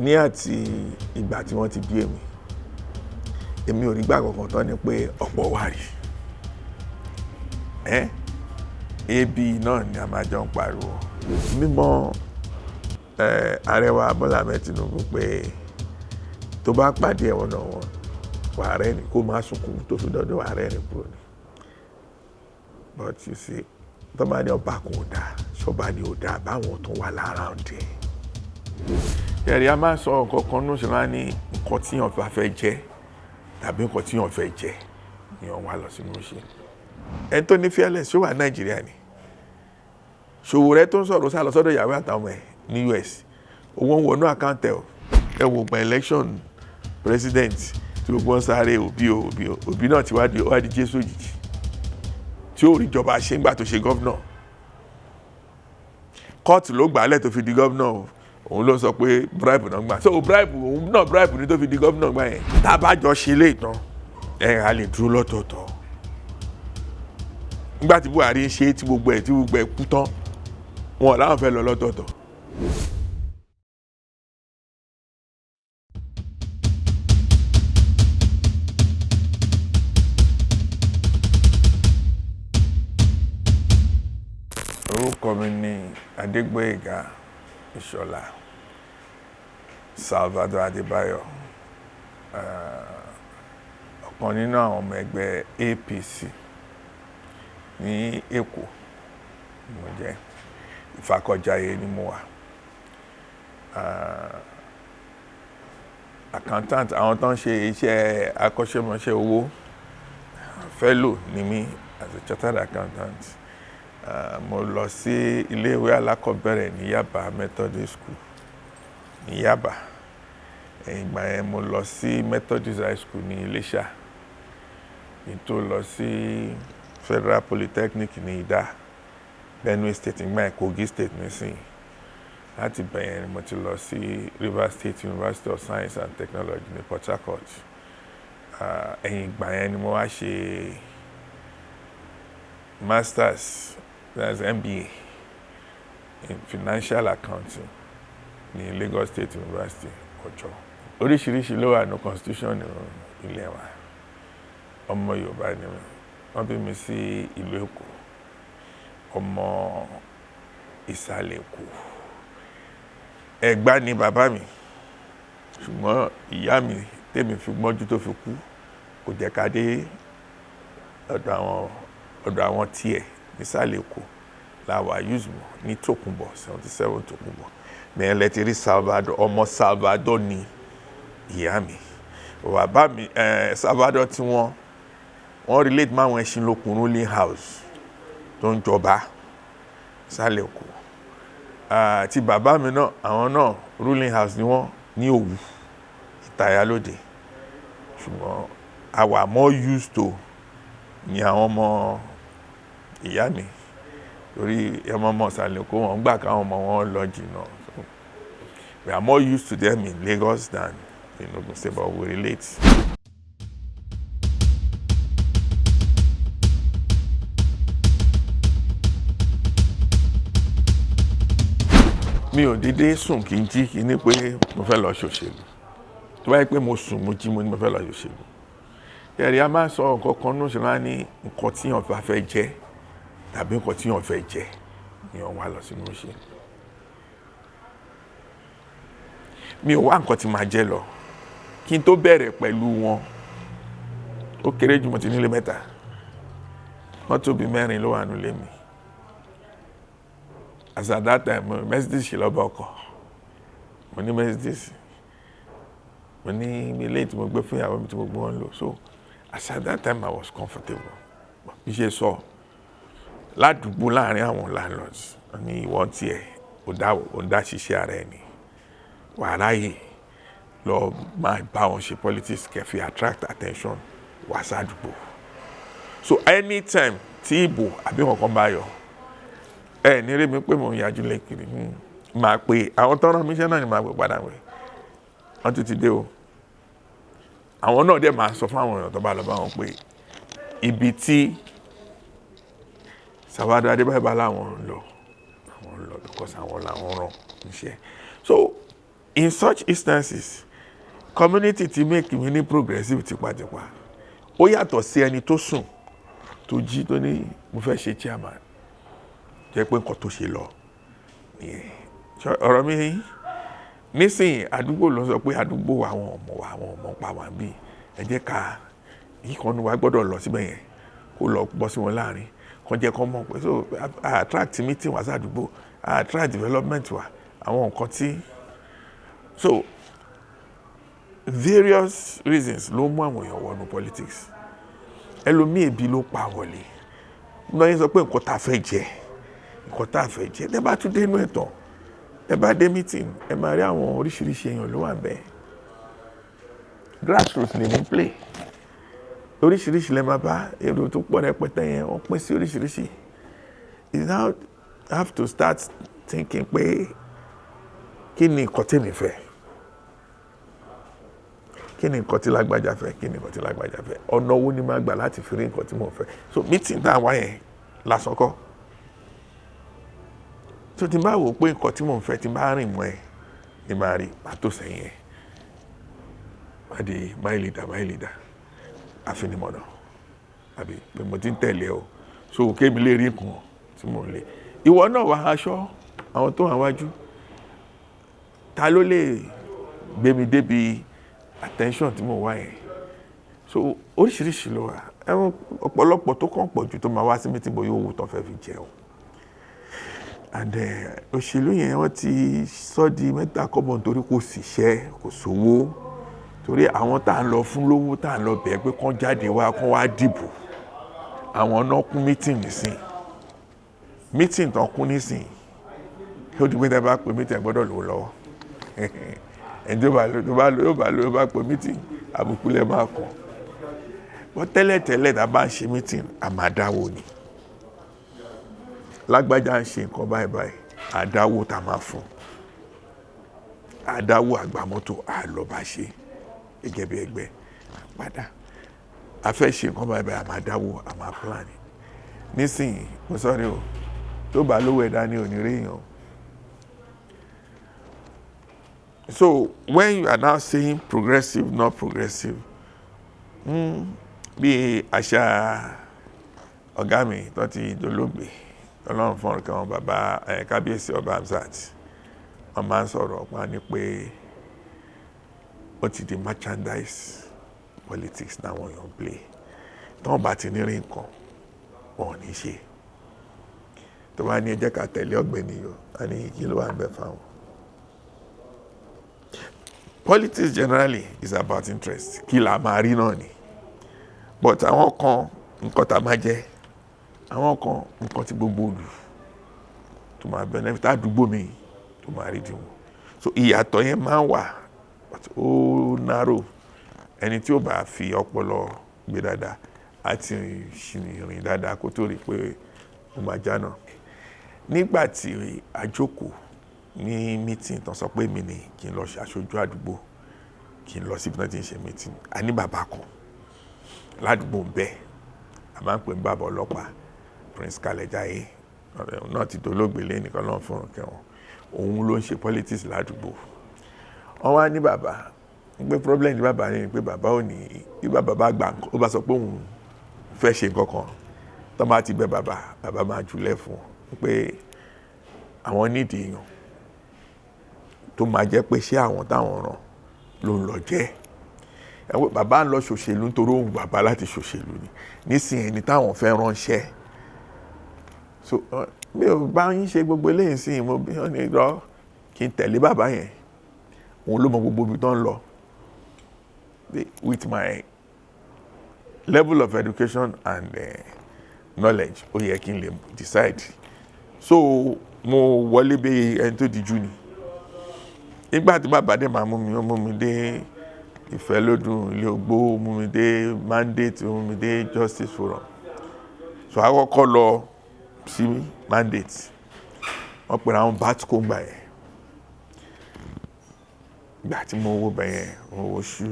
Ní àti ìgbà tí wọ́n ti bí èmi, èmi ò rí gbà kankan tán ni pé ọ̀pọ̀ wà rí. Ẹ́ AB náà ni a máa jọ ń pariwo. Mímọ̀ ààrẹ wa Bọ́lá Ahmed Tinubu pé tó bá pàdé ẹ̀wọ̀n náà wọn, wà á rẹ́rìn kó má sunkún tó fi dọ́dọ̀ wà á rẹ́rìn kúrò ní. But you see, tó bá ní ọba kò dáa, ṣọba ni ò dáa báwọn tó wà lára òde. Ẹ̀rí a máa ń sọ nǹkan kan ní oṣù máa ní nǹkan tí èèyàn bá fẹ́ jẹ tàbí nǹkan tí èèyàn fẹ́ jẹ ni wọ́n wá lọ sínú òṣèlú. Ẹni tó ní fearless ṣó wà Nàìjíríà ni. Sowore tó ń sọ̀rọ̀ sá lọ sọ́dọ̀ ìyàwó àtàwọn ẹ̀ ní US. Owó ń wọnú àkáǹtì ẹ̀ o. Ẹ wò gba election president tí gbogbo wọn sáré Obi o Obi o Obi náà ti wá di Jésù òjijì tí ó rí ìjọba ṣe ńgbà tó ṣe gọ́vnà. Kóòtù ló gbà á lẹ̀ tó fi di gọ́vnà o. Òun ló sọ pé bribe náà gbà. So bribe òun náà bribe ni tó fi di gọ́vnà gbà yẹn. Tá a bá jọ ṣe lé ìtàn ẹ̀ á lè dúró lọ́tọ̀ọ̀tọ̀. Nígbà tí Buhari ń ṣe tí gbogbo ẹ̀ kú tán, wọn làwọn fẹ́ lọ lọ́tọ̀ọ̀tọ̀. Orúkọ mi ni Adégbóyèga Ìṣọ̀lá Salvador Adébáyọ̀, ọ̀kan nínú àwọn ọmọ ẹgbẹ́ APC ní Èkó mo jẹ́. Ìfàkọ̀jayé ni mo wà. Accountant, àwọn tó ń ṣe iṣẹ́ akọ́ṣẹ́mọṣẹ́ owó, fellow ni mí as a chartered accountant. Mo lọ sí iléèwé alákọ̀ọ́bẹ̀rẹ̀ ní Yaba Methodist School ní Yaba. Ìgbà yẹn mo lọ sí Methodist High School ní Iléṣà. Kí n tó lọ sí Federal Polytechnic ní Ìdá, Benue State nígbà yẹn, Kogi State nísìnyí. Láti bẹ̀ yẹn ni mo ti lọ sí Rivers State University of Science and Technology ní Port Harcourt. Ẹ̀yìn ìgbà yẹn ni mo wá ṣe Masters, that's MBA in Financial Accounting ní Lagos State University, Ọ̀jọ́. Oríṣiríṣi ló wà ní constitution ilé wa. Ọmọ Yorùbá ni mí. Wọ́n bí mi sí ìlú Èkó. Ọmọ ìsàlẹ̀ Èkó. Ẹ̀gbá ni bàbá mi. Ṣùgbọ́n ìyá mi tèmi fi gbọ́njú tó fi kú kò jẹ́ ká dé ọ̀dọ̀ àwọn tiẹ̀ nísàlẹ̀ Èkó la wà use mọ̀ ní Tòkunbọ̀, 77 Tòkunbọ̀. Bẹ́ẹ̀ lẹ ti rí Salvador, ọmọ Salvador ni ìyá mi. Bàbá mi, Salvador tí wọ́n relate mọ́ àwọn Ẹṣinlókun ruling house tó ń jọba nísàlẹ̀ Èkó. Ti bàbá mi náà, àwọn náà ruling house ni wọ́n ní Òwu, Ìtayà Lóde. Ṣùgbọ́n a wà more used to ní àwọn ọmọ ìyá mi. Torí ọmọ ìsàlẹ̀ Èkó wọ́n gbà káwọn ọmọ wọn lọ jìnnà. So we are more used to them in Lagos than in Ogun State, but we relate. Mi ò dédé sùn kí n jí kí ní pé mo fẹ́ lọ ṣòṣèlú. Tó bá yẹ pé mo sùn mo jí mo ní mo fẹ́ lọ ṣòṣèlú. Ẹ̀rí a máa ń sọ nǹkan kan ní oṣù máa ní nǹkan tí èèyàn bá fẹ́ jẹ tàbí nǹkan tí èèyàn fẹ́ jẹ ni wọ́n wá lọ sínú òṣèlú. Mi ò wá nǹkan tí màá jẹ lọ. Kí n tó bẹ̀rẹ̀ pẹ̀lú wọn, ó kéré jù mo ti nílé mẹ́ta. Mọ́tò bí mẹ́rin ló wà nínú ilé mi. As at that time, Mercedes ṣì lọ bá ọkọ̀. Mo ní Mercedes. Mo ní ilé tí mo gbé fún ìyàwó mi tí gbogbo wọn ń lò. So as at that time I was comfortable. Bí ṣe sọ, ládùúgbò láàrin àwọn landlords, wọ́n ní ìwọ tí ẹ, ò dá ṣiṣẹ́ ara ẹni. Wà á ráyè lọ máa bá wọn ṣe politics kẹ́ fi attract attention wá sádùúgbò. So anytime tí ìbò àbí nǹkan bá yọ, ẹ ní rí mi pé mò ń yájú lẹ́kìrì, màá pe àwọn tó rán mi iṣẹ́ náà ni màá pè padà wẹ̀. Wọ́n tún ti dé o. Àwọn náà dẹ̀ máa sọ fún àwọn èèyàn tó bá lọ bá wọn pé ibi tí Salvador Adébáyọ̀ bá láwọn ń lọ, àwọn ń lọ because àwọn làwọn rán iṣẹ́. So In such instances, community ti make mi ní progressive tipatipa. Ó yàtọ̀ sí ẹni tó sùn, tó jí, tó ní mo fẹ́ ṣe chairman, jẹ́ pé nǹkan tó ṣe lọ nìyẹn. Ọ̀rọ̀ mi nísìnyí, àdúgbò ló ń sọ pé àdúgbò àwọn ọmọ wa, àwọn ọmọ pa wá bí, ẹ jẹ́ ká ìkànnì wa gbọ́dọ̀ lọ síbẹ̀ yẹn, kó lọ bọ́ sí wọn láàrin, kàn jẹ́ kán mọ̀ pé so a attract meeting wá sádùúgbò, a attract development wá, àwọn nǹkan tí. So various reasons ló mú àwọn èèyàn wọnú politics. Ẹlòmíì, ebi ló pa wọlé lọ́yìn, sọ pé nǹkan tá a fẹ́ jẹ, nǹkan tá a fẹ́ jẹ. Tẹ́ bá tún dé inú ẹ̀tàn, ẹ bá dé meeting, ẹ máa rí àwọn oríṣiríṣi èèyàn ló wà bẹ́ẹ̀. Grassroots lè ní play, oríṣiríṣi lè máa bá èrò tó pọ̀ rẹpẹtẹ yẹn, wọ́n pín sí oríṣiríṣi. You now have to start thinking pé kí ni nǹkan tèmi fẹ́, kí ni nǹkan tí lágbájá fẹ́, kí ni nǹkan tí lágbájá fẹ́, ọ̀nà wo ni máa gbà láti fi rí nǹkan tí mo fẹ́. So meeting tá a wá yẹn lásán kọ́. Tó ti bá wò pé nǹkan tí mò ń fẹ́, tí bá rìn mọ́ ẹ ní máa rí pàtó sẹ́yìn ẹ̀, má di my leader, my leader, àfinimọ̀nà, àbí pé mo ti ń tẹ̀lé o, so kémi lè rí nǹkan tí mò ń lé. Ìwọ náà wà aṣọ àwọn tó wà wájú, ta ló lè gbé mi débi attention tí mo wá yẹn? So oríṣiríṣi ló wà. Ẹ̀wọ̀n ọ̀pọ̀lọpọ̀ tó kàn pọ̀ jù tó máa wá sí meeting, bóyá owó tó fẹ́ fi jẹun. And òṣèlú yẹn, wọ́n ti sọ di mẹ́ta kọ́bọ̀ nítorí kò síṣẹ́, kò sówó, torí àwọn tá à ń lọ fún lówó, tá à ń lọ bẹ̀ẹ́ pé kán jáde wá, kán wá dìbò, àwọn náà kún meeting nísìn. Meeting tán kún nísìn, ó di pé tẹ́ bá pè meeting, ẹ gbọ́dọ̀ lówó lọ́wọ́. Ẹni tó bá tó bá tó bá tó bá pè meeting, àbùkù lẹ máa kàn. Wọ́n tẹ́lẹ̀ tẹ́lẹ̀, tá a bá ń ṣe meeting, a máa dáwó ni. Lágbájá ń ṣe nǹkan báyìí báyìí, àdáwó tá a máa fún, àdáwó àgbàmọ́tò àlọ́ bá ṣe gẹ́gẹ́ bí ẹgbẹ́ padà. A fẹ́ ṣe nǹkan báyìí báyìí, a máa dáwó, a máa plan. Nísìnyí, mo sọ̀rọ̀ o, tó bá lówó ẹ̀dá ní òní rí èèyàn. So when you are now saying progressive, not progressive, bí àṣà ọ̀gá mi tó ti dolóògbé, Ọlọ́run fún ọ̀rọ̀ kan, bàbá ẹ̀, kábíyèsí Ọba Hamzat, wọ́n máa ń sọ̀rọ̀ pa ní pé ó ti di merchandise politics náwọn èèyàn ń play. Tí wọ́n bá ti ní rí nǹkan, wọn ò ní ṣe. Tó bá ní ẹ jẹ́ ká tẹ̀lé ọ̀gbẹ́ni yìí, á ní kí ló wà ń bẹ fáwọn. Politics generally is about interest, kí la máa rí náà ni. But àwọn kan, nǹkan tá a máa jẹ, àwọn kan, nǹkan tí gbogbo olù tó máa benefit, àdúgbò mi tó máa rí dìbò. So ìyàtọ̀ yẹn máa ń wà, but ó narrow. Ẹni tí ó bá fi ọpọlọ gbé dáadáa á ti rìn dáadáa kó tó rí pé ó máa jánà. Nígbà tí a jókòó ní meeting tán, sọ pé mi ni kí n lọ ṣe aṣojú àdúgbò, kí n lọ síbi tí wọ́n ti ń ṣe meeting. A ní bàbá kan ládùúgbò ń bẹ, a máa ń pè ní bàbá ọlọ́pàá, Prince Kalẹ̀jáyé náà ti dolóògbé lẹ́nìkan náà fún kẹwọn. Òun ló ń ṣe politics ládùúgbò. Wọ́n wá ní bàbá pé problem ní bàbá ní pé bàbá ò ní, bí bàbá bá gbà, ó bá sọ pé òun fẹ́ ṣe nǹkan kan, tó bá ti bẹ bàbá, bàbá máa jùlẹ̀ fún un pé àwọn nídìí èèyàn tó máa jẹ́ pé ṣé àwọn táwọn ràn ló ń lọ jẹ́. Bàbá ń lọ ṣòṣèlú nítorí òun bàbá láti ṣòṣèlú ni. Nísìnyí, ẹni táwọn fẹ́ ránṣẹ́, so mi ò bá yín ṣe gbogbo eléyìí sí. Mo bí wọ́n ní lọ kí n tẹ̀lé bàbá yẹn, òun ló mọ gbogbo ibi tó ń lọ. With my level of education and knowledge, ó yẹ kí n lè decide. So mo wọlé bí ẹni tó dijú ni. Nígbà tí bàbá dé máa mú mi, ó mú mi dé Ìfẹ́lódùn Ilé Ogbó, ó mú mi dé Mandate, ó mú mi dé Justice Forum. So àkọ́kọ́ lọ sí Mandate, wọ́n pèrè àwọn batco gbà yẹn. Ìgbà tí mo wo bẹ̀ yẹn, mo wo ṣú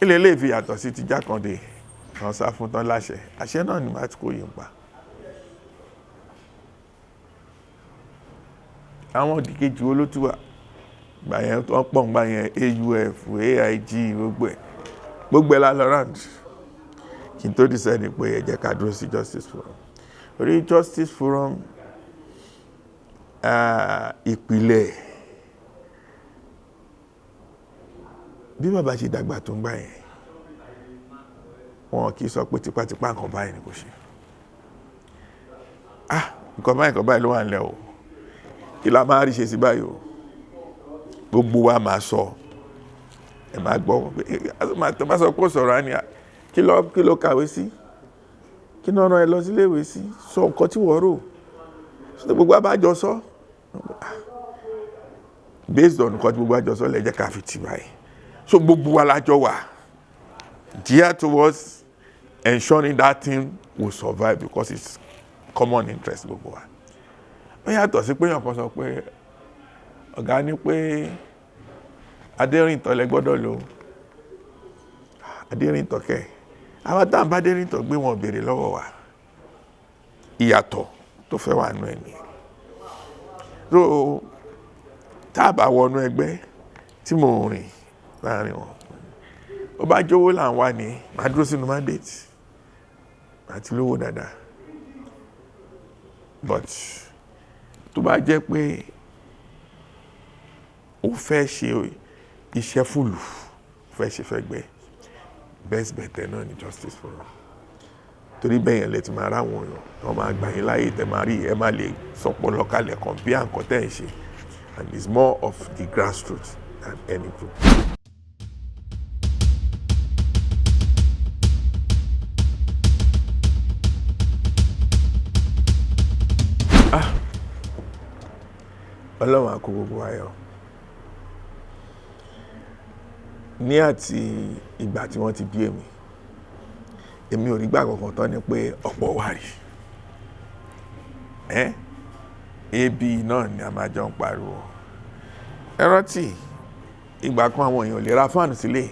ilé ilé ìfi yàtọ̀ sí ti Jákàndé kan sá fún tán láṣẹ, àṣẹ náà ni batco yìí ń pa. Àwọn òdìkejì wo ló tún wà gbà yẹn tó pọ̀ gbà yẹn? AUF, AIG, gbogbo ẹ̀ gbogbo ẹ̀ la lọ round kí n tó decide pé ẹ jẹ́ ká dúró sí Justice Forum. Orí Justice Forum, ìpìlẹ̀ bí bàbá ṣe dàgbà tó ń gbà yẹn, wọn kì í sọ pé tipátipá nǹkan báyìí ni kò ṣe. Ah, nǹkan báyìí, nǹkan báyìí ló wà nílẹ̀ o, kí la máa rí ṣe sí báyìí o? Gbogbo wa máa sọ, ẹ máa gbọ́ tó bá sọ pé ó sọ̀rọ̀ á ní kí ló kàwé sí, kí náà rán ẹ lọ sílé ìwé sí, sọ nǹkan tí wọ́n rò. Sọ gbogbo abájọ sọ based on nǹkan tí gbogbo àjọ sọ lẹ jẹ́ ká fi tì báyìí. So gbogbo wa lájọ wà geared towards ensuring that thing will survive because it's common interest gbogbo wa. Ó yàtọ̀ sí pé èèyàn kan sọ pé ọ̀gá ní pé Adérìntọ́ lẹ gbọ́dọ̀ lò. Adérìntọ́ kẹ̀, àwọn táwọn bá Adérìntọ́ gbé wọn béèrè lọ́wọ́ wa. Ìyàtọ̀ tó fẹ́ wà nù ẹ̀ nìyẹn. So tá a bá wọnú ẹgbẹ́ tí mò ń rìn láàrin wọn, ó bá jówó là ń wá ní, màá dúró sínú mandate àti lówó dáadáa. But tó bá jẹ́ pé ó fẹ́ ṣe iṣẹ́ fúlù, fẹ́ ṣe fẹ́ gbẹ́, best bet náà ni Justice Forum, torí bẹ́ẹ̀ yẹn lè ti máa ráwọn èèyàn tó máa gbà yín láàyè, tẹ́ máa rí, ẹ máa lè sọpọ̀ lọ́kàlẹ̀ kan bí àǹkọ́ tẹ́ ẹ̀ ṣe, and it's more of the grassroots than any group. Ah, Ọlọ́run á kó gbogbo wa yọ. Ní àti ìgbà tí wọ́n ti bí èmi, èmi ò rí gbà kankan tán ni pé ọ̀pọ̀ wà rí ẹ́. AB náà ni a máa jọ ń pariwo. Ẹ rántí ìgbà kan, àwọn èèyàn lè ra fáànù sílé.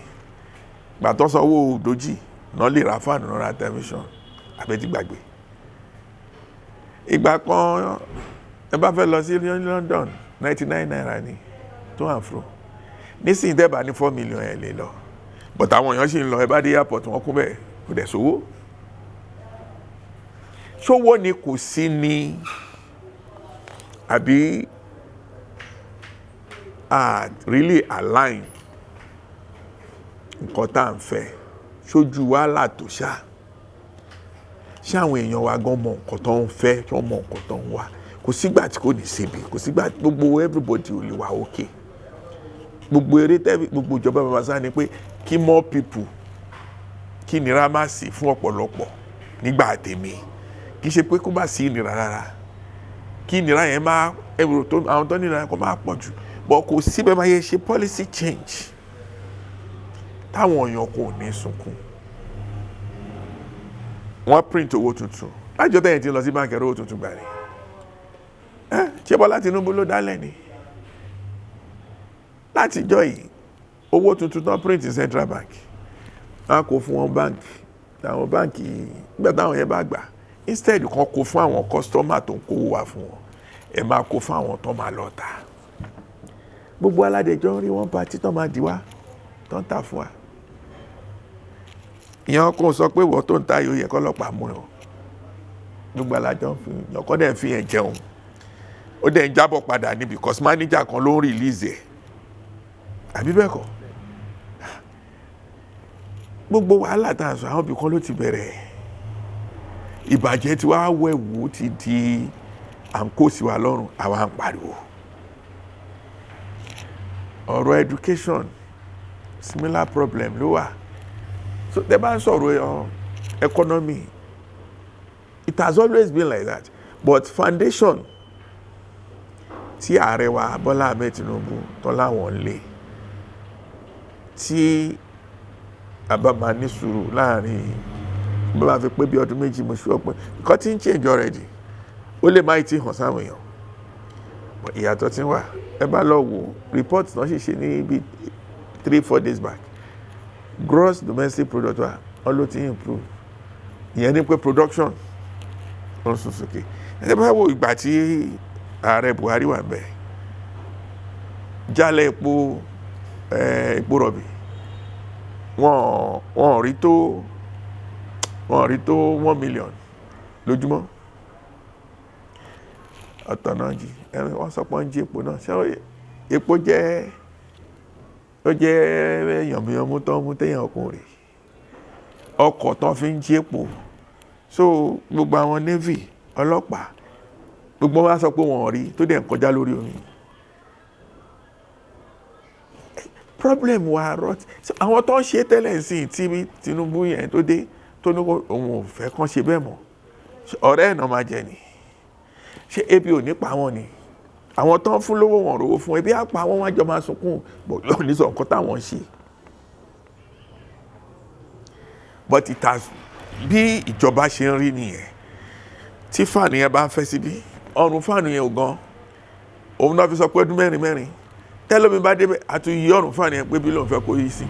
Ìgbà tó sanwó dojì náà lè ra fáànù náà, ra tẹlifíṣàn. Àbẹ́tí gbàgbé ìgbà kan, ẹ bá fẹ́ lọ sí London, ₦99 ni to and fro. Nísìnyí, tẹ́ bá ní 4 million, ẹ̀ lè lọ, but àwọn èèyàn sì ń lọ. Ẹ bá dé airport, wọ́n kún bẹ́ẹ̀, kò dẹ̀ sówó. Ṣówó ni kò sí ní, àbí a really align nǹkan tá à ń fẹ́ sójú wàhálà tó ṣá? Ṣé àwọn èèyàn wa gan mọ nǹkan tó ń fẹ́, tó mọ nǹkan tó ń wá? Kò sígbà tí kò ní síbi, kò sígbà gbogbo everybody ò lè wà okay. Gbogbo eré tẹ́bí gbogbo ìjọba bàbá sá ni pé kí more people, kí ìnira má sí fún ọ̀pọ̀lọpọ̀ nígbà tèmi. Kì í ṣe pé kó má sí ìnira rárá, kí ìnira yẹn má ẹrù tó àwọn tó nira kó má pọ̀ jù, but kò síbẹ̀ máa yẹ ṣe policy change táwọn èèyàn kò ní sunkún. Wọ́n print owó tuntun lájọ tẹ̀yìn tí ń lọ sí báńkì, ẹ̀rọ owó tuntun gbà ní. Ṣé Bọ́lá Tinubu ló dálẹ̀ ni? Látijọ́ yìí, owó tuntun tán print Central Bank, wọ́n kó fún wọn báńkì, àwọn báńkì nígbà táwọn yẹn bá gbà, instead kan kó fún àwọn customer tó ń kówó wá fún wọn, ẹ máa kó fún àwọn tó máa lọ tà. Gbogbo aládẹjọ́ ń rí wọn bá títọ́ máa di wá tó ń tà fún wa. Ìyẹn kò sọ pé ìwọ tó ń ta yóò yẹ kọ́lọ́pàá mú ẹ o. Gbogbo alájọ ń fi ọkọ dẹ̀ ń fi yẹn jẹun, ó dẹ̀ ń jábọ̀ padà ní because manager kan ló ń release ẹ̀, àbí bẹ́ẹ̀ kọ́? Gbogbo wàhálà tá a sọ, àwọn ibì kan ló ti bẹ̀rẹ̀. Ìbàjẹ́ tí wàá wẹ̀wù ti di à ń kó sí wa lọ́rùn, àwa ń pariwo. Ọ̀rọ̀ education, similar problem ló wà. So tẹ́ bá ń sọ̀rọ̀ economy, it has always been like that, but foundation tí ààrẹ wa Bọ́lá Ahmed Tinubu tán láwọn ń lé, tí a bá máa ní sùúrù láàrin bá máa fi pé bí ọdún 2, mo ṣúọ́ pé nǹkan tí ń change already. Ó lè má ti hàn sáwọn èèyàn, but ìyàtọ̀ tí ń wà. Ẹ bá lọ wò report náà sì ṣe ní bí 3-4 days back, gross domestic product wa, wọ́n ló ti improve. Ìyẹn ní pé production ó ń sún sókè. Ẹ bá wo ìgbà tí ààrẹ Buhari wà bẹ́ẹ̀. Jálẹ̀ epo, epo rọ̀bì, wọ́n rí tó, wọ́n rí tó 1 million lójúmọ́. Ọ̀tọ̀ náà jí, wọ́n sọ pé wọ́n jí epo náà. Ṣé epo jẹ́, ó jẹ́ yànmùyánmú tó ń mú téèyàn ọkùnrin ọkọ̀ tó fi ń jí epo? So gbogbo àwọn navy, ọlọ́pàá, gbogbo wọn sọ pé wọn ò rí tó dẹ̀ ń kọjá lórí omi. Problem wa rot. So àwọn tó ń ṣe tẹ́lẹ̀ sí tí Tinubu yẹn tó dé, tó ní òun ò fẹ́ kán ṣe bẹ́ẹ̀ mọ́, ọ̀rẹ́ ẹ̀ náà máa jẹ ni. Ṣé ebi ò ní pa wọ́n ni? Àwọn tó ń fún lówó, wọn rówó fún, ebi á pa wọ́n, wọ́n á jọ máa sunkún bọ̀ lọ́ọ̀ ní sọ nǹkan táwọn ń ṣe. But it has, bí ìjọba ṣe ń rí nìyẹn. Tí fan yẹn bá ń fẹ́ síbí, ọrùn fan yẹn ò gan. Òun náà fi sọ pé ọdún mẹ́rin mẹ́rin, tẹ́lómi bá débẹ̀, àti yí ọrùn fan yẹn pé bí lòun fẹ́ kó yí sí.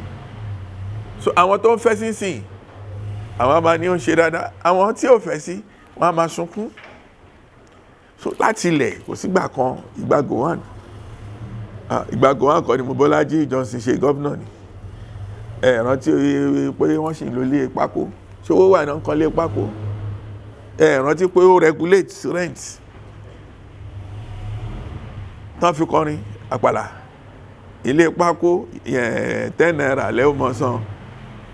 So àwọn tó ń fẹ́ sí sìn, àwọn máa ní ó ń ṣe dáadáa. Àwọn tí ò fẹ́ sí, wọ́n á máa sunkún. So láti ilẹ̀, kò sígbà kan ìgbà Gowon, ìgbà Gowon kọ́ ni Mobọ́lájí Johnson ṣe gómìnà ni. Ẹ rántí pé wọ́n sì ń lo ilé pákó? Ṣówó wà náà ń kọ́ ilé pákó? Ẹ rántí pé ó regulate rent tán fi kọrin àpàlà, ilé pákó ₦10 lẹ́wọ̀n mọ̀ san?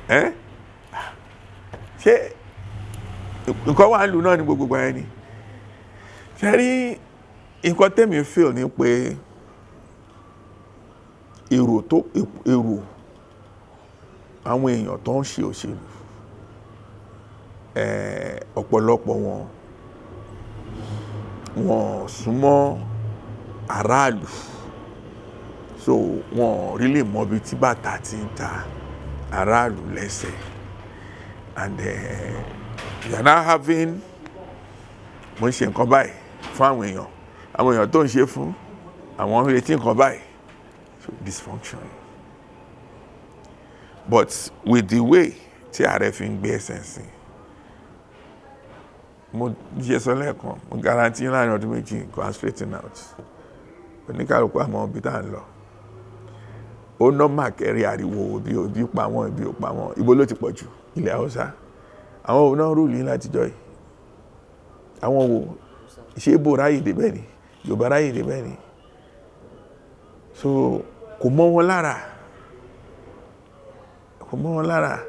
Ẹ́ ṣé nǹkan wà ń lù náà ní gbogbo ìgbà yẹn ni? Ṣe rí, nǹkan tẹ́mi feel ni pé èrò tó èrò àwọn èèyàn tó ń ṣe òṣèlú, ọ̀pọ̀lọpọ̀ wọn, wọn súnmọ́ aráàlú, so wọn really mọ ibi tí bàtà ti ń ta aráàlú lẹ́sẹ̀. And you are now having, mo ń ṣe nǹkan báyìí fún àwọn èèyàn, àwọn èèyàn tó ń ṣe fún, àwọn ń retí nǹkan báyìí. So dysfunction. But with the way tí ààrẹ fi ń gbé ẹsẹ̀ sí, mo ṣe sọ lẹ́ẹ̀kan, mo guarantee láàrin ọdún 2 nǹkan á straighten out. Oníkàlùkù àmọ́ ibi tá à ń lọ. Ó normal kẹrí ariwo òbí, òbí pa wọ́n, ibi ò pa wọ́n. Ibo ló ti pọ̀ jù? Ilẹ̀ Haúsá. Àwọn òun náà rule látijọ́ yìí? Àwọn wo? Ṣé Ìgbò ráyè débẹ̀ ni? Yorùbá ráyè débẹ̀ ni? So kò mọ́ wọn lára, kò mọ́ wọn lára.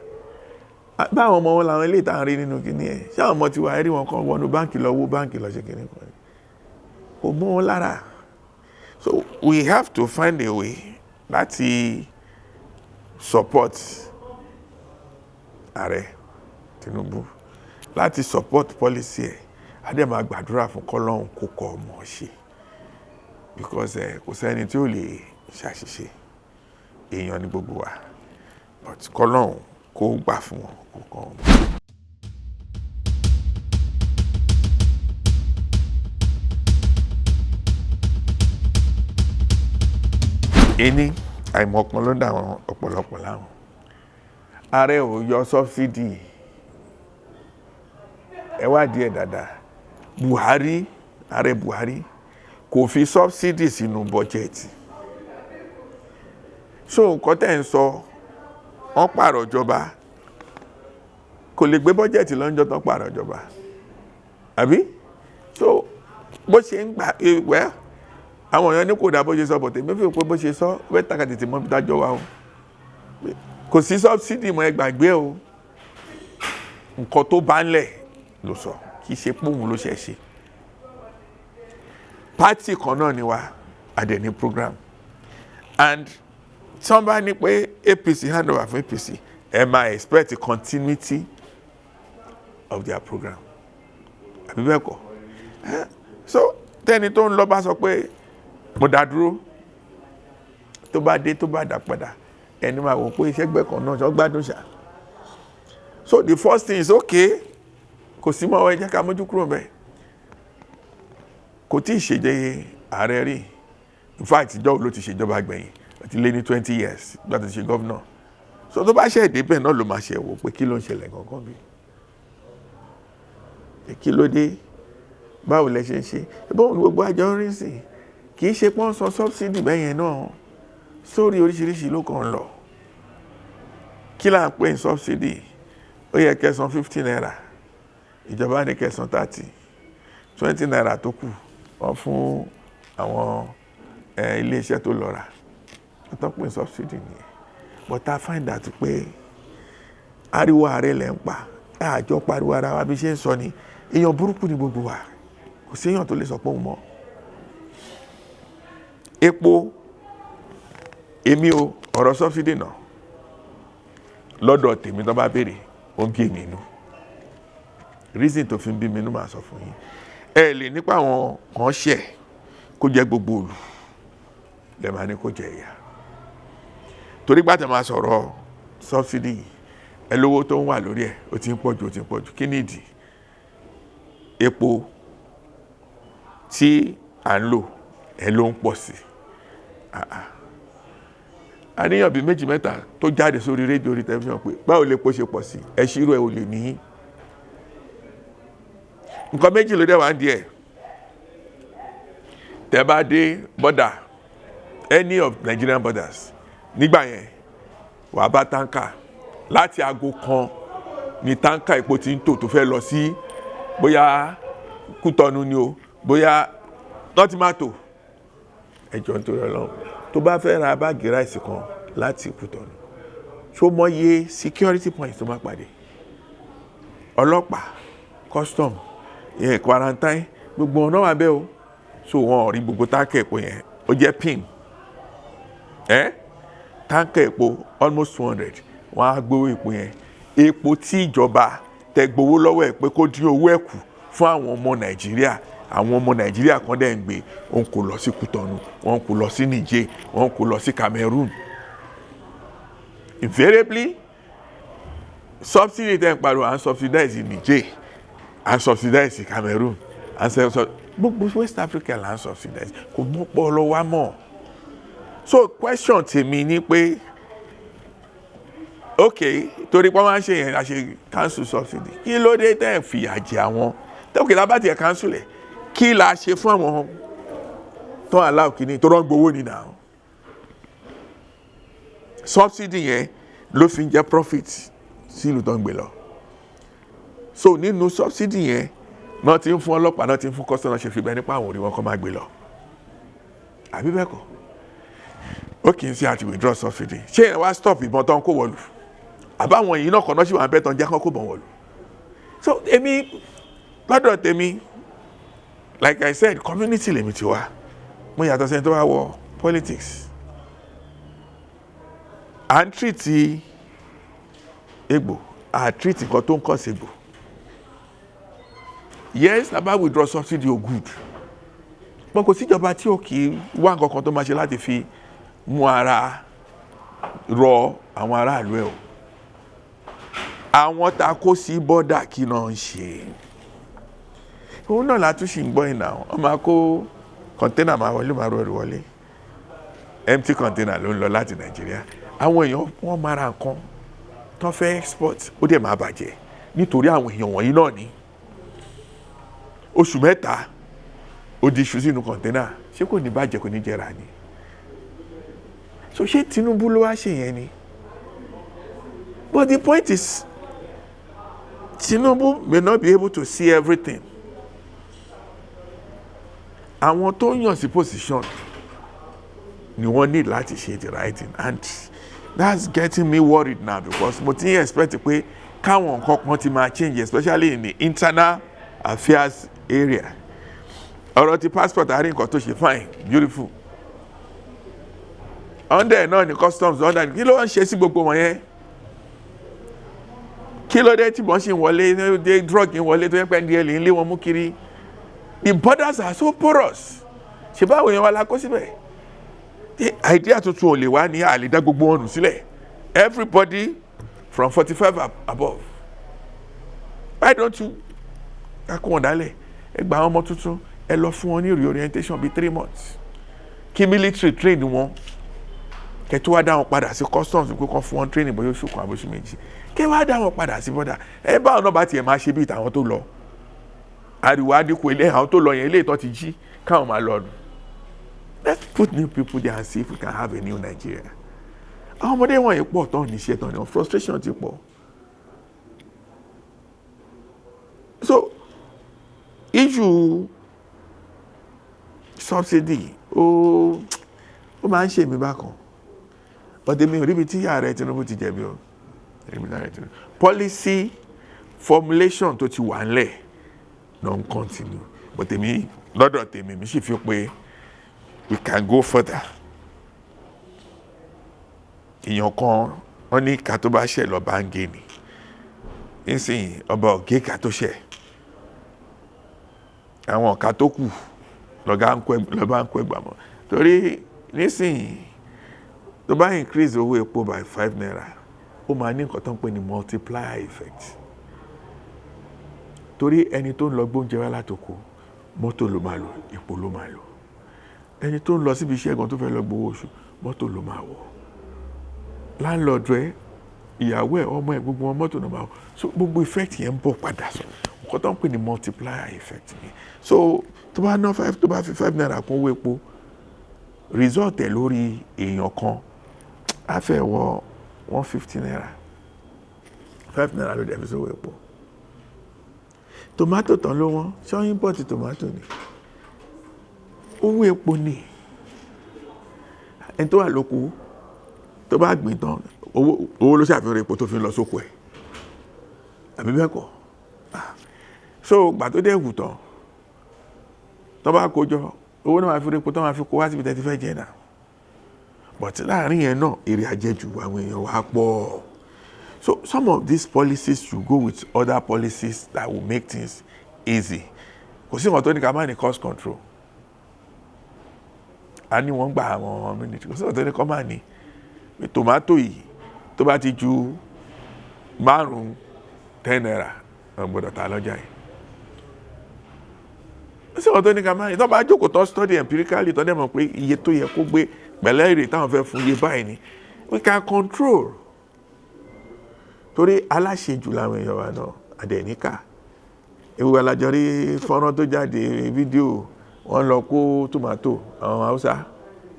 Báwọn ọmọ wọn làwọn eléyìí tá à ń rí nínú kinní ẹ̀. Ṣé àwọn ọmọ tiwa rí wọn kan wọnú báǹkì lọ wó báǹkì lọ ṣe kinní kan ni? Kò mọ́ wọn lára. So we have to find a way láti support ààrẹ Tinubu, láti support policy ẹ̀. A dẹ̀ máa gbàdúrà fún kọ́lọ́hún kó kọ́ ọmọ ṣe, because kò sẹ́ni tí ó lè ṣàṣìṣe, èèyàn ní gbogbo wa, but kọ́lọ́hún kó gbà fún wọn, kó kọ́ ọmọ. Ení àìmọ̀kan ló ń dà wọ́n ọ̀pọ̀lọpọ̀ láwọn. Ààrẹ ò yọ subsidy. Ẹ wádìí ẹ̀ dáadáa. Buhari, ààrẹ Buhari kò fi subsidy sínú bọ́jẹ̀tì. So nǹkan tẹ́ ń sọ, wọ́n pààrọ̀ ìjọba, kò lè gbé bọ́jẹ̀tì lọ́jọ́ tán pààrọ̀ ìjọba, àbí? So bó ṣe ń gbà wẹ́, àwọn èèyàn ní kò dá bó ṣe sọ, bọ̀ tèmi fi pé bó ṣe sọ bẹ́ẹ̀ tàkà tètè mọ́ bí dájọ́ wa o. Kò sí subsidy mọ́, ẹ gbàgbé o. Nǹkan tó bá ń lẹ̀ ló sọ, kì í ṣe pé òun ló ṣe ṣe. Party kan náà ni wa, a dẹ̀ ní program. And tí wọ́n bá ní pé APC hand over fún APC, ẹ máa expect continuity of their program, àbí bẹ́ẹ̀ kọ́? So tẹ́ni tó ń lọ bá sọ pé mo dá dúró, tó bá dé, tó bá dá padà, ẹni máa wò pé iṣẹ́ gbẹ́ kan náà ṣọ́ gbádùn ṣá. So the first thing is, okay, kò sí mọ́, ẹ jẹ́ ká mójú kúrò bẹ́ẹ̀. Kò tí ì ṣèjẹ ààrẹ rí. In fact, ìjọba ló ti ṣèjọba gbẹ̀yìn, ó ti lé ní 20 years nígbà tó ti ṣe governor. So tó bá ṣe èdè bẹ́ẹ̀ náà ló máa ṣe wò pé kí ló ń ṣẹlẹ̀ gangan, bí kí ló dé, báwo lẹ ṣe ń ṣe, bóun ni gbogbo àjọ ń rí sí. Kì í ṣe pọ́n sọ subsidy bẹ́ẹ̀ yẹn náà. Sórí oríṣiríṣi ló kàn ń lọ. Kí là ń pè ní subsidy? Ó yẹ kẹ́ san ₦50, ìjọba ní kẹ́ san 30. ₦20 tó kù, wọ́n fún àwọn iléeṣẹ́ tó lọ rà. Tó ń pè ní subsidy nìyẹn. But I find out pé ariwo ààrẹ lẹ̀ ń pa, àjọ pariwo ara wa. Bí ṣe ń sọ ni, èèyàn burúkú ni gbogbo wa. Kò sí èèyàn tó lè sọ pé òun mọ̀. Epo, èmi o, ọ̀rọ̀ subsidy náà lọ́dọ̀ tèmi, tó bá béèrè, ó ń bí èmi inú. Reason tó fi ń bí mi inú, màá sọ fún yín. Ẹ lè nípa àwọn kan ṣẹ̀, kó jẹ́ gbogbo òlù lè máa ní kó jẹ ìyà. Torí gbàtà máa sọ̀rọ̀ subsidy yìí, ẹ lówó tó ń wà lórí ẹ̀, ó ti ń pọ̀ jù, ó ti ń pọ̀ jù. Kí ni ìdí? Epo tí à ń lò ẹ ló ń pọ̀ sí. Àníyàn bíi méjì mẹ́ta tó jáde sórí rédíò, orí tẹlifíṣàn, pé báwo lè po ṣe pọ̀ sí? Ẹ ṣírò ẹ, ò lè ní. Nǹkan méjì ló dẹ̀ wá ń di ẹ̀. Tẹ́ bá dé border, any of Nigerian borders nígbà yẹn, wàá bá tanker. Láti aago 1 ní tanker epo ti ń tò, tó fẹ́ lọ sí bóyá Kútọ́nù ni o, bóyá wọ́n ti máa tò. Ẹjọ́, nítorí Ọlọ́run, tó bá fẹ́ ra báàgì rice kan láti Kútọ́nù, ṣó mọye security points tó máa pàdé? Ọlọ́pàá, custom, quarantine, gbogbo ọ̀nà wà bẹ́ẹ̀ o. So wọn ò rí gbogbo tanker epo yẹn. Ó jẹ́ pin ẹ́ tanker epo almost 200, wọ́n á gbowó epo yẹn. Epo tí ìjọba tẹ gbowó lọ́wọ́ ẹ̀ pé kó dín owó ẹ̀ kù fún àwọn ọmọ Nàìjíríà, àwọn ọmọ Nàìjíríà kan dẹ̀ ń gbé, òun kò lọ sí Kútọ́nù, wọn kò lọ sí Niger, wọn kò lọ sí Cameroon. Invariably, subsidy tẹ́ ń pariwo, à ń subsidize Niger, à ń subsidize Cameroon, à ń subsidize gbogbo West Africa là ń subsidize. Kò mú pọ̀ lọ wá mọ̀. So question tèmi ni pé, ok, torí pé wọ́n máa ń ṣe yẹn, a ṣe cancel subsidy, kí ló dé tẹ́ ẹ̀ fìyà jẹ àwọn? Tókè lábá tiẹ̀ cancel ẹ̀, kí la ṣe fún àwọn tó allow kìíní tó rán gbowó ni now? Subsidy yẹn ló fi ń jẹ́ profit sílùú tó ń gbé lọ. So nínú subsidy yẹn náà ti ń fún ọlọ́pàá, náà ti ń fún customer, ṣe fi bẹ́ẹ̀ nípa àwọn òrí wọn kọ́ máa gbé lọ, àbí bẹ́ẹ̀ kọ́? Ó kì í ṣe àti withdraw subsidy, ṣé ẹ wá stop ìbọn tó ń kó wọ̀lú? Àbáwọn yìí náà kọ́ náà ṣì wà ń bẹ́ tán jẹ́ kán kó bọ̀ wọ̀lú. So èmi, lọ́dọ̀ tèmi, like I said, community lèmi ti wá. Mo yàtọ̀ sẹ́ni tó wá wọ politics. À ń treat egbò, à treat nǹkan tó ń kọ́ sí egbò. Yes, tá bá withdraw subsidy, o good, wọn kò síjọba tí ò kì í wá nǹkan kan tó máa ṣe láti fi mú ara rọ àwọn aráàlú ẹ̀ o. Àwọn tá a kó sí border, kí náà ń ṣe? Òun náà látúnṣe ń gbọ́ ìnà. Wọ́n máa kó container máa wọlé, máa rọrùn wọlé. Empty container ló ń lọ láti Nàìjíríà. Àwọn èèyàn, wọ́n máa ra nǹkan tó fẹ́ export, ó dẹ̀ máa bàjẹ́ nítorí àwọn èèyàn wọ̀nyí náà ní oṣù 3, ó di iṣu sínú container. Ṣé kò ní bàjẹ́? Kò ní jẹrà ni? So ṣé Tinubu ló wá ṣe yẹn ni? But the point is, Tinubu may not be able to see everything. Àwọn tó yàn sí position ni wọ́n need láti ṣe the right thing, and that's getting me worried now, because mo ti ń expect pé káwọn nǹkan kan ti máa change, especially in the internal affairs area. Ọ̀rọ̀ ti passport, àárín nǹkan tó ṣe, fine, beautiful. Under náà ni customs, under kí ló ń ṣe sí gbogbo wọn yẹn? Kí ló dé tí wọ́n ṣì ń wọlé, dé drug ń wọlé, tó yẹ pé NDLEA ń lé wọn mú kiri? The borders are so porous. Ṣe báwo yẹn wà la kó síbẹ̀? The idea tuntun ò lè wá ní àlè dá gbogbo wọn nù sílẹ̀. Everybody from 45 above, why don't you kakó wọn dálẹ̀? Ẹ gba àwọn ọmọ tuntun, ẹ lọ fún wọn ní reorientation bíi 3 months, kí military train wọn, kẹ tó wá dá wọn padà sí customs, pé kàn fún wọn training bóyá oṣù 1 àbí oṣù 2, kẹ wá dá wọn padà sí border. Ẹ báwọn náà bá tiẹ̀ máa ṣe bíi tàwọn tó lọ, ariwo adínkù. Ilé àwọn tó lọ yẹn, ilé ìtọ́ ti jí káwọn máa lọ nù. Let's put new people there and see if we can have a new Nigeria. Àwọn ọmọdé wọ̀nyí pọ̀ tán níṣẹ́ tán ní frustration ti pọ̀. So issue subsidy, ó máa ń ṣe mí bákan, but èmi ò ríbi tí ààrẹ Tinubu ti jẹ̀bi o. Ríbi tí ààrẹ Tinubu, policy formulation tó ti wà ńlẹ̀ náà ń continue, but èmi lọ́dọ̀ tèmi, mi sì fi pé we can go further. Èèyàn kan, wọ́n ní ìka tó bá ṣẹ̀ lọ́ba ń gé ni. Nísìnyí, ọba ò gé ìka tó ṣẹ̀, àwọn ọ̀ka tó kù lọ́gá ń kó, lọ́ba ń kó ẹgbàá mọ́. Torí nísìnyí, tó bá increase owó epo by ₦5, ó máa ní nǹkan tó ń pè ní multiplier effect, torí ẹni tó ń lọ gbóúnjẹ wá látoko, mọ́tò ló máa lò, epo ló máa lò. Ẹni tó ń lọ síbi iṣẹ́ gan tó fẹ́ lọ gbowó oṣù, mọ́tò ló máa wọ̀. Landlord ẹ, ìyàwó ẹ, ọmọ ẹ, gbogbo wọn, mọ́tò náà máa wọ̀. So gbogbo effect yẹn ń bọ̀ padà sọ nǹkan tó ń pè ní multiplier effect ni. So tó bá ná five, tó bá fi ₦5 kún owó epo, result ẹ̀ lórí èèyàn kan á fẹ́ wọ ₦150. ₦5 ló dẹ̀ fi sówó epo. Tomato tán ló wọ́n, ṣé wọ́n import tomato ni? Owó epo ni. Ẹni tó wà lóko, tó bá gbìn tán, owó ló ṣàfihàn epo tó fi ń lọ sóko ẹ̀, àbí bẹ́ẹ̀ kọ́? So gbà tó dẹ̀ wù tán, tó bá kó jọ, owó náà máa fi epo tó máa fi kó wá síbi tẹ́ ti fẹ́ jẹ náà. But láàrin yẹn náà, èrè àjẹjù àwọn èèyàn wá pọ̀. So some of these policies should go with other policies that will make things easy. Kò sí nǹkan tó ní ká má ní cost control. A ní wọ́n gba àwọn military, kò sí nǹkan tó ní kọ́ má ní pé tomato yìí, tó bá ti ju márùn-ún ₦10, wọ́n gbọ́dọ̀ ta lọ́jà yìí. Kò sí nǹkan tó ní ká má ní. Tó bá jókòó, tó study empirically, tó dẹ̀ mọ̀ pé iye tó yẹ kó gbé pẹ̀lẹ́ èrè táwọn fẹ́ fún iye báyìí ni, we can control. Torí aláṣejù làwọn èèyàn wa náà àdẹ̀níkà. Ewu alájọ rí fọ́nrán tó jáde, fídíò, wọ́n lọ kó tòmátò àwọn Haúsá,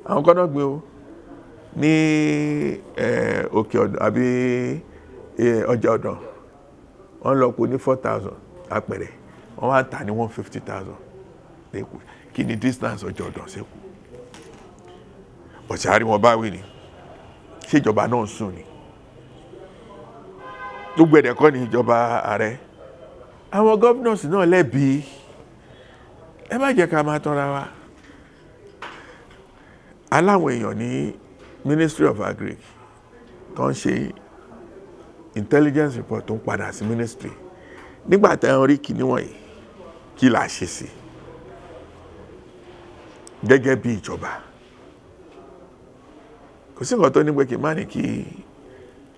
àwọn kan náà gbé o ní òkè ọ̀dàn àbí ọjà ọ̀dàn. Wọ́n lọ kó ní 4,000 apẹ̀rẹ̀, wọ́n wá tà ní 150,000 lẹ́kọ̀ọ́. Kí ni distance ọjà ọ̀dàn sẹ́kọ̀ọ́? Ọ̀sẹ̀ wọn bá wí ni, ṣèjọba náà ń sùn ni? Gbogbo ẹ̀dẹ̀ kọ́ ni ìjọba ààrẹ. Àwọn governors náà lẹ́bi. Ẹ má jẹ́ ká máa tọ́ra wa. Aláwọn èèyàn ní Ministry of Agric tó ń ṣe intelligence report tó ń padà sí ministry. Nígbà tí wọ́n rí kíní wọ̀nyí, kí là ṣe sí gẹ́gẹ́ bí ìjọba? Kò sí nǹkan tó ní pé kí n má ní kí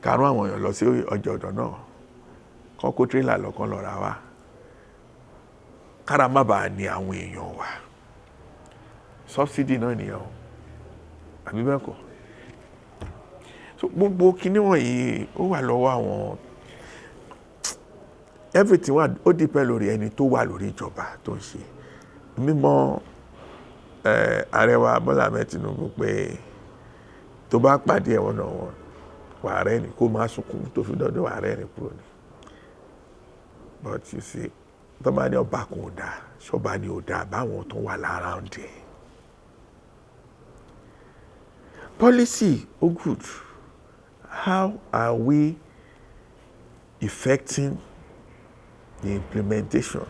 karùn àwọn èèyàn lọ sí ọjà ọ̀dọ̀ náà, kọ́ kó tírélà lọ́kàn lọ ra wá, kára má bàa ní àwọn èèyàn wa. Subsidy náà nìyẹn o, àbí bẹ́ẹ̀ kọ́? So gbogbo kinní wọ̀nyí, ó wà lọ́wọ́ àwọn, everything wà, ó depend lórí ẹni tó wà lórí ìjọba tó ń ṣe. Mímọ̀ ààrẹ wa Bọ́lá Ahmed Tinubu pé tó bá pàdé ẹ̀ one on one, wà rẹ́ ni kó má sunkún tó fi dọ́dọ̀ wà rẹ́ ni kúrò ní. But you see, tó bá ní ọba kan ò dáa, ṣọba ni ò dáa, báwọn tó wà lára ń dẹ̀. Policy ó good. How are we effecting the implementation?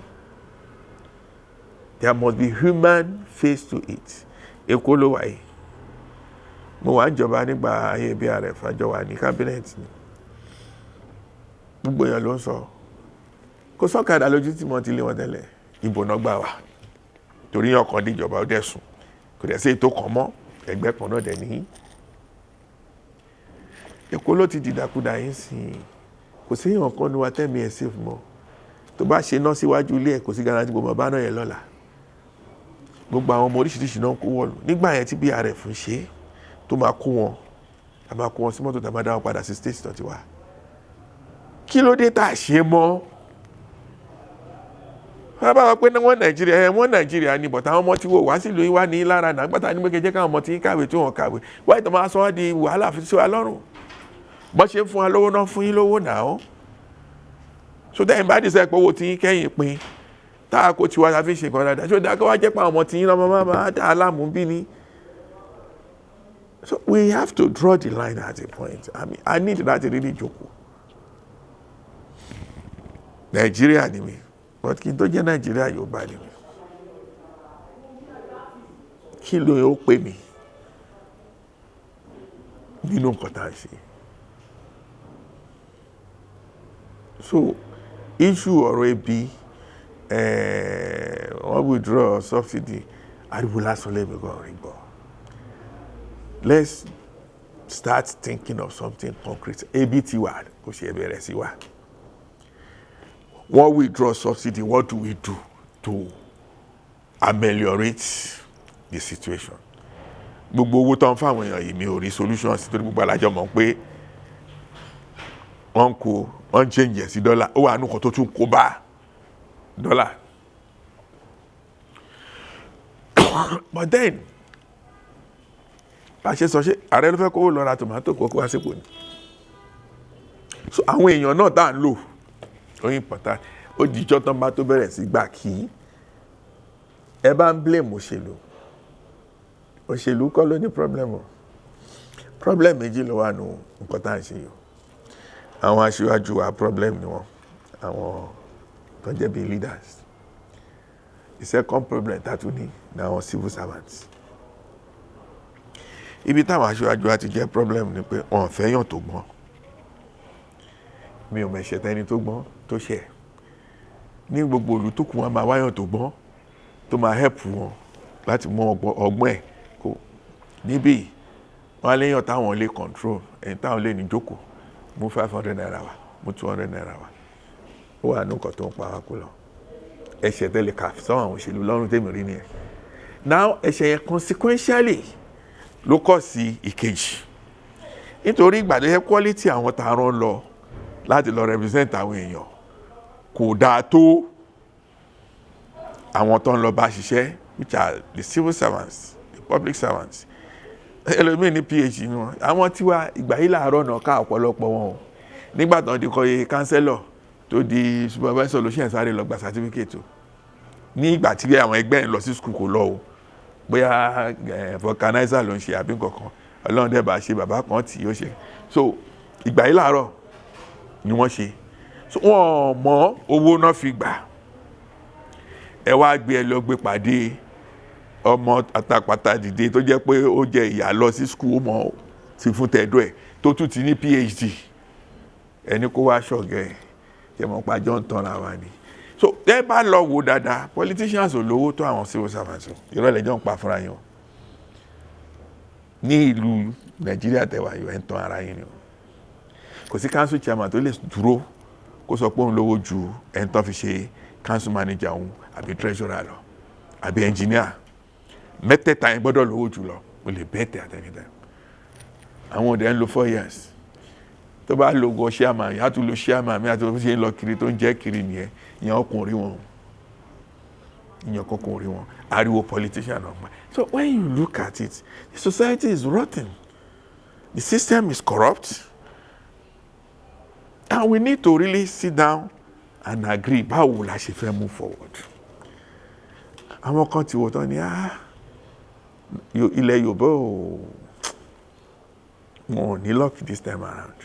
There must be human face to it. Èkó ló wà yìí. Mo wà ń jọba nígbà ayé BRF, àjọ wà ní cabinet ni. Gbogbo èèyàn ló ń sọ. Kò sọ́kadà lójú tí mo ti lé wọn tẹ́lẹ̀. Ìbò náà gbà wá. Torí ọkàn díjọba, ó dẹ̀ sùn. Kò dẹ̀ sí ètò kan mọ́. Ẹgbẹ́ kan náà dẹ̀ ní. Èkó ló ti dìdàkudà yín sí i. Kò sí èèyàn kan ní wa tẹ́mi ẹ̀ safe mọ́. Tó bá ṣe iná síwájú ilé ẹ̀, kò sí guarantee gbogbo ọba náà yẹn lọ́la. Gbogbo àwọn ọmọ oríṣiríṣi náà kó wọ̀lú. Nígbà yẹn tí BRF ń ṣe, tó máa kó wọn, a máa kó wọn sí mọ́tò, tá a máa dá wọn padà sí state tó ti wá. Kí ló dé tá a ṣe mọ́? Wọ́n bá wọ pé wọ́n Nàìjíríà ẹ, wọ́n Nàìjíríà ni, but àwọn ọmọ tí wò wá sílùú yín wá ní lára náà gbàtà ní pé kẹjẹ káwọn ọmọ tí ń kàwé tí wọ́n kàwé wáyé tó máa sọ wá di wàhálà fi sí wa lọ́rùn. Bọ́n ṣe ń fún wa lówó náà, fún yín lówó náà. So tẹ́yìn bá dìísẹ́ pé owó tí yín kẹ́yìn pin tá a kó tiwa la fi ṣe nǹkan dáadáa, ṣó dáa kó wá jẹ́ pé àwọn ọmọ tí yín lọ́mọ máa dá a láàmú bí ni? So we have to draw the line at a point. I mean, I need láti really jókòó. Nàìjíríà ni mi, but kí n tó jẹ́ Nàìjíríà, Yorùbá ni mi. Kí ló yóò pè mí nínú nǹkan tá à ń ṣe? So issue ọ̀rọ̀ ebi, wọ́n withdraw subsidy, ariwo lásán lẹ́mi gan rí gbọ́. Let's start thinking of something concrete. Ebi ti wà, kò ṣe bẹ̀rẹ̀ sí wà. Wọ́n withdraw subsidy, what do we do to ameliorate the situation? Gbogbo owó tó ń fáwọn èèyàn yìí, mi ò rí solution sí, torí gbogbo alájọ mọ̀ pé wọ́n ń kó, wọ́n ń change ẹ̀ sí dọ́là. Ó wà nùkan tó tún kó bá dọ́là. But then, bá a ṣe sọ, ṣe ààrẹ ló fẹ́ kó lọ ra tòmátò kó wá sípò ni? So àwọn èèyàn náà tá à ń lò ó important. Ó dijọ́ tán bá tó bẹ̀rẹ̀ sí gbà kí ẹ bá ń blame òṣèlú. Òṣèlú kọ́ ló ní problem o. Problem méjì ló wà nù nǹkan tá à ń ṣe yìí o. Àwọn aṣíwájú wa, problem ni wọ́n, àwọn tó jẹ́ bíi leaders. The second problem tá a tún ní ni àwọn civil servants. Ibi táwọn aṣíwájú wa ti jẹ́ problem ni pé wọn ò fẹ́ yàn tó gbọ́n. Mi ò mẹ̀ṣẹ̀ tẹni tó gbọ́n tó ṣẹ̀. Ní gbogbo ìlú tó kù, wọn máa wáyàn tó gbọ́n tó máa help wọn láti mú ọgbọ́n ẹ̀ kó. Níbí wọn á léyàn táwọn lè control, ẹni táwọn lè ní jókòó, mú ₦500 wá, mú ₦200 wá. Ó wà ní nǹkan tó ń pa wá kú lọ. Ẹ̀ṣẹ̀ tẹ́lẹ̀ kà sọ́wọ́n àwọn òṣèlú lọ́rùn tèmi rí nìyẹn. Now, ẹ̀ṣẹ̀ yẹn consequentially ló kọ̀ sí ìkejì, nítorí ìgbà tó yẹ quality àwọn tá a rán lọ láti lọ represent àwọn èèyàn kò dáa tó àwọn tó ń lọ bá ṣiṣẹ́, which are the civil servants, the public servants. Ẹlòmíì ní PhD ni wọn. Àwọn tiwa ìgbà yìí làárọ̀ náà ká ọ̀pọ̀lọpọ̀ wọn o. Nígbà tó ń di kọ́ councillor, tó di supervisor, ló ṣe ń sáré lọ gba certificate o. Ní ìgbà tí àwọn ẹgbẹ́ ń lọ sí school, kò lọ o. Bóyá vulcanizer ló ń ṣe àbí nǹkankan, Ọlọ́run dẹ̀ bá ṣe bàbá kan tí yóò ṣe. So ìgbà yìí làárọ̀ ni wọ́n ṣe. So wọ́n mọ owó náà fi gbà. Ẹ wá gbé, ẹ lọ gbé pàdé ọmọ àtàpàtà dìde tó jẹ́ pé ó jẹ ìyá lọ sí school, mọ́ ti fún tẹ̀dọ́ ẹ̀, tó tún ti ní PhD. Ẹni kó wá ṣọ̀gẹ́ ẹ̀ ṣe mọ̀ pàjọ́ ń tanra wa ni. So tẹ́ bá lọ wò dáadáa, politicians ò lówó tó àwọn civil servants o. Ìrọ̀lẹ́ jọ ń pa fúnra yín o. Ní ìlú Nàìjíríà tẹ̀wá yìí, ẹ̀ ń tan ara yín ni o. Kò sí council chairman tó lè dúró kó sọ pé òun lówó ju ẹni tó fi ṣe council manager òun àbí treasurer lọ àbí engineer. Mẹ́tẹ̀ẹ̀ta yẹn gbọ́dọ̀ lówó jù lọ. O lè bet at any time. Àwọn òde ń lo 4 years. Tó bá lo go chairman, yàtò tún lo chairman mi àti ṣe ń lọ kiri tó ń jẹ́ kiri nìyẹn. Ìyẹn ọkùnrin wọn, ìyẹn kọkùnrin rí wọn, ariwo politician náà pa. So when you look at it, the society is rotten, the system is corrupt, and we need to really sit down and agree báwo la ṣe fẹ́ move forward. Àwọn kan ti wò tán ni, ah, ilẹ̀ Yorùbá ò, wọn ò ní luck this time around.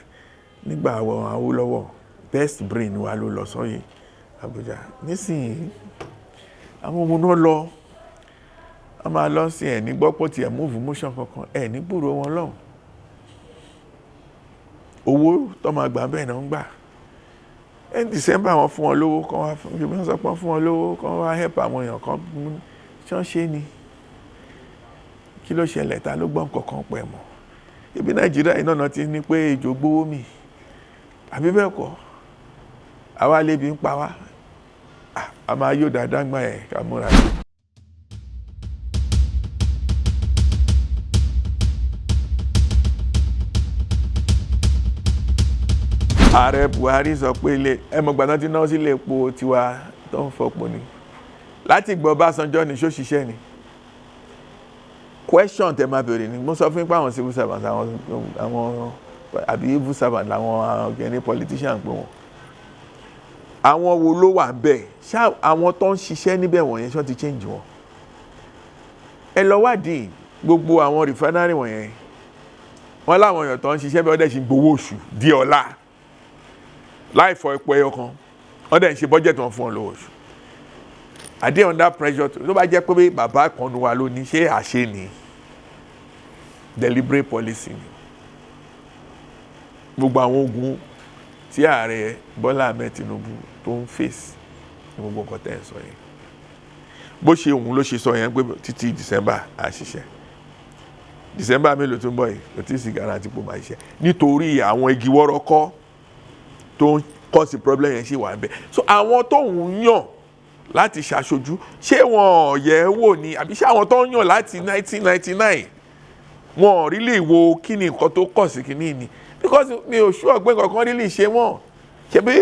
Nígbà àwọn Awólọ́wọ̀, best brain wa ló lọ sọ́yìn Àbújá. Nísìnyí, àwọn ọmọ náà lọ, wọ́n máa lọ sí ẹ̀ ní gbọ́pọ̀ tiẹ̀ move motion kankan, ẹ̀ ní gbúròó wọn lọ́hùn. Owó tó máa gbà bẹ́ẹ̀ náà ń gbà ní December. Wọ́n fún wọn lówó kan wá fún, wọ́n sọ pé wọ́n fún wọn lówó kan wá help àwọn èèyàn kan. Ṣé wọ́n ṣe ni? Kí ló ṣẹlẹ̀? Ta ló gbọ́ nǹkan kan pẹ̀ mọ́ ibi Nàìjíríà iná náà ti ní pé ejò gbówó mi àbí bẹ́ẹ̀ kọ́? Àwa lébi ń pa wá, a máa yóò dáadáa gbà ẹ̀ ká múra sí. Ààrẹ Buhari sọ pé ilé ẹ mọ̀ gbàdán tí náà sílé epo tiwa tó ń fọpo ni. Láti gbọ́ Ọbásanjọ́ ni ṣó ṣiṣẹ́ ni? Question tẹ máa bèrè ni. Mo sọ fún yín pé àwọn civil servants, àwọn àbí civil servant làwọn ọ̀gẹ̀ni politician pé wọn, àwọn wo ló wà bẹ́ẹ̀? Ṣá àwọn tó ń ṣiṣẹ́ níbẹ̀ wọ̀nyẹn, ṣọ́ ti change wọn? Ẹ lọ wádìí gbogbo àwọn refinery wọ̀nyẹn. Wọ́n láwọn èèyàn tó ń ṣiṣẹ́ bẹ́ẹ̀, wọ́n dẹ̀ ṣe ń gbowó oṣù di ọ̀la láì fọ epo ẹyọ kan. Wọ́n dẹ̀ ń ṣe budget wọn fún wọn lówó oṣù. Are they under pressure? Tó bá jẹ́ pé bàbá kan nu wa ló ní ṣé àṣẹ ni, deliberate policy ni. Gbogbo àwọn ogun tí ààrẹ Bọ́lá Ahmed Tinubu tó ń face ní gbogbo nǹkan tẹ́ ẹ̀ sọ yẹn, bó ṣe òun ló ṣe sọ yẹn pé títí December á ṣiṣẹ́. December mélòó tó ń bọ̀ yìí, kò tí ì sí guarantee pé ó máa ṣiṣẹ́, nítorí àwọn igi wọ́rọ́kọ́ tó ń cause problem yẹn ṣì wà ń bẹ̀. So àwọn tó ń yàn láti ṣàṣojú, ṣé wọn yẹ̀ ẹ́ wò ni, àbí ṣé àwọn tó ń yàn láti 1999, wọn ò rí lè wo kí ni nǹkan tó kọ̀ sí kíní ni? Because mi ò sure pé nǹkan kan rí lè ṣe wọ́n. Ṣebí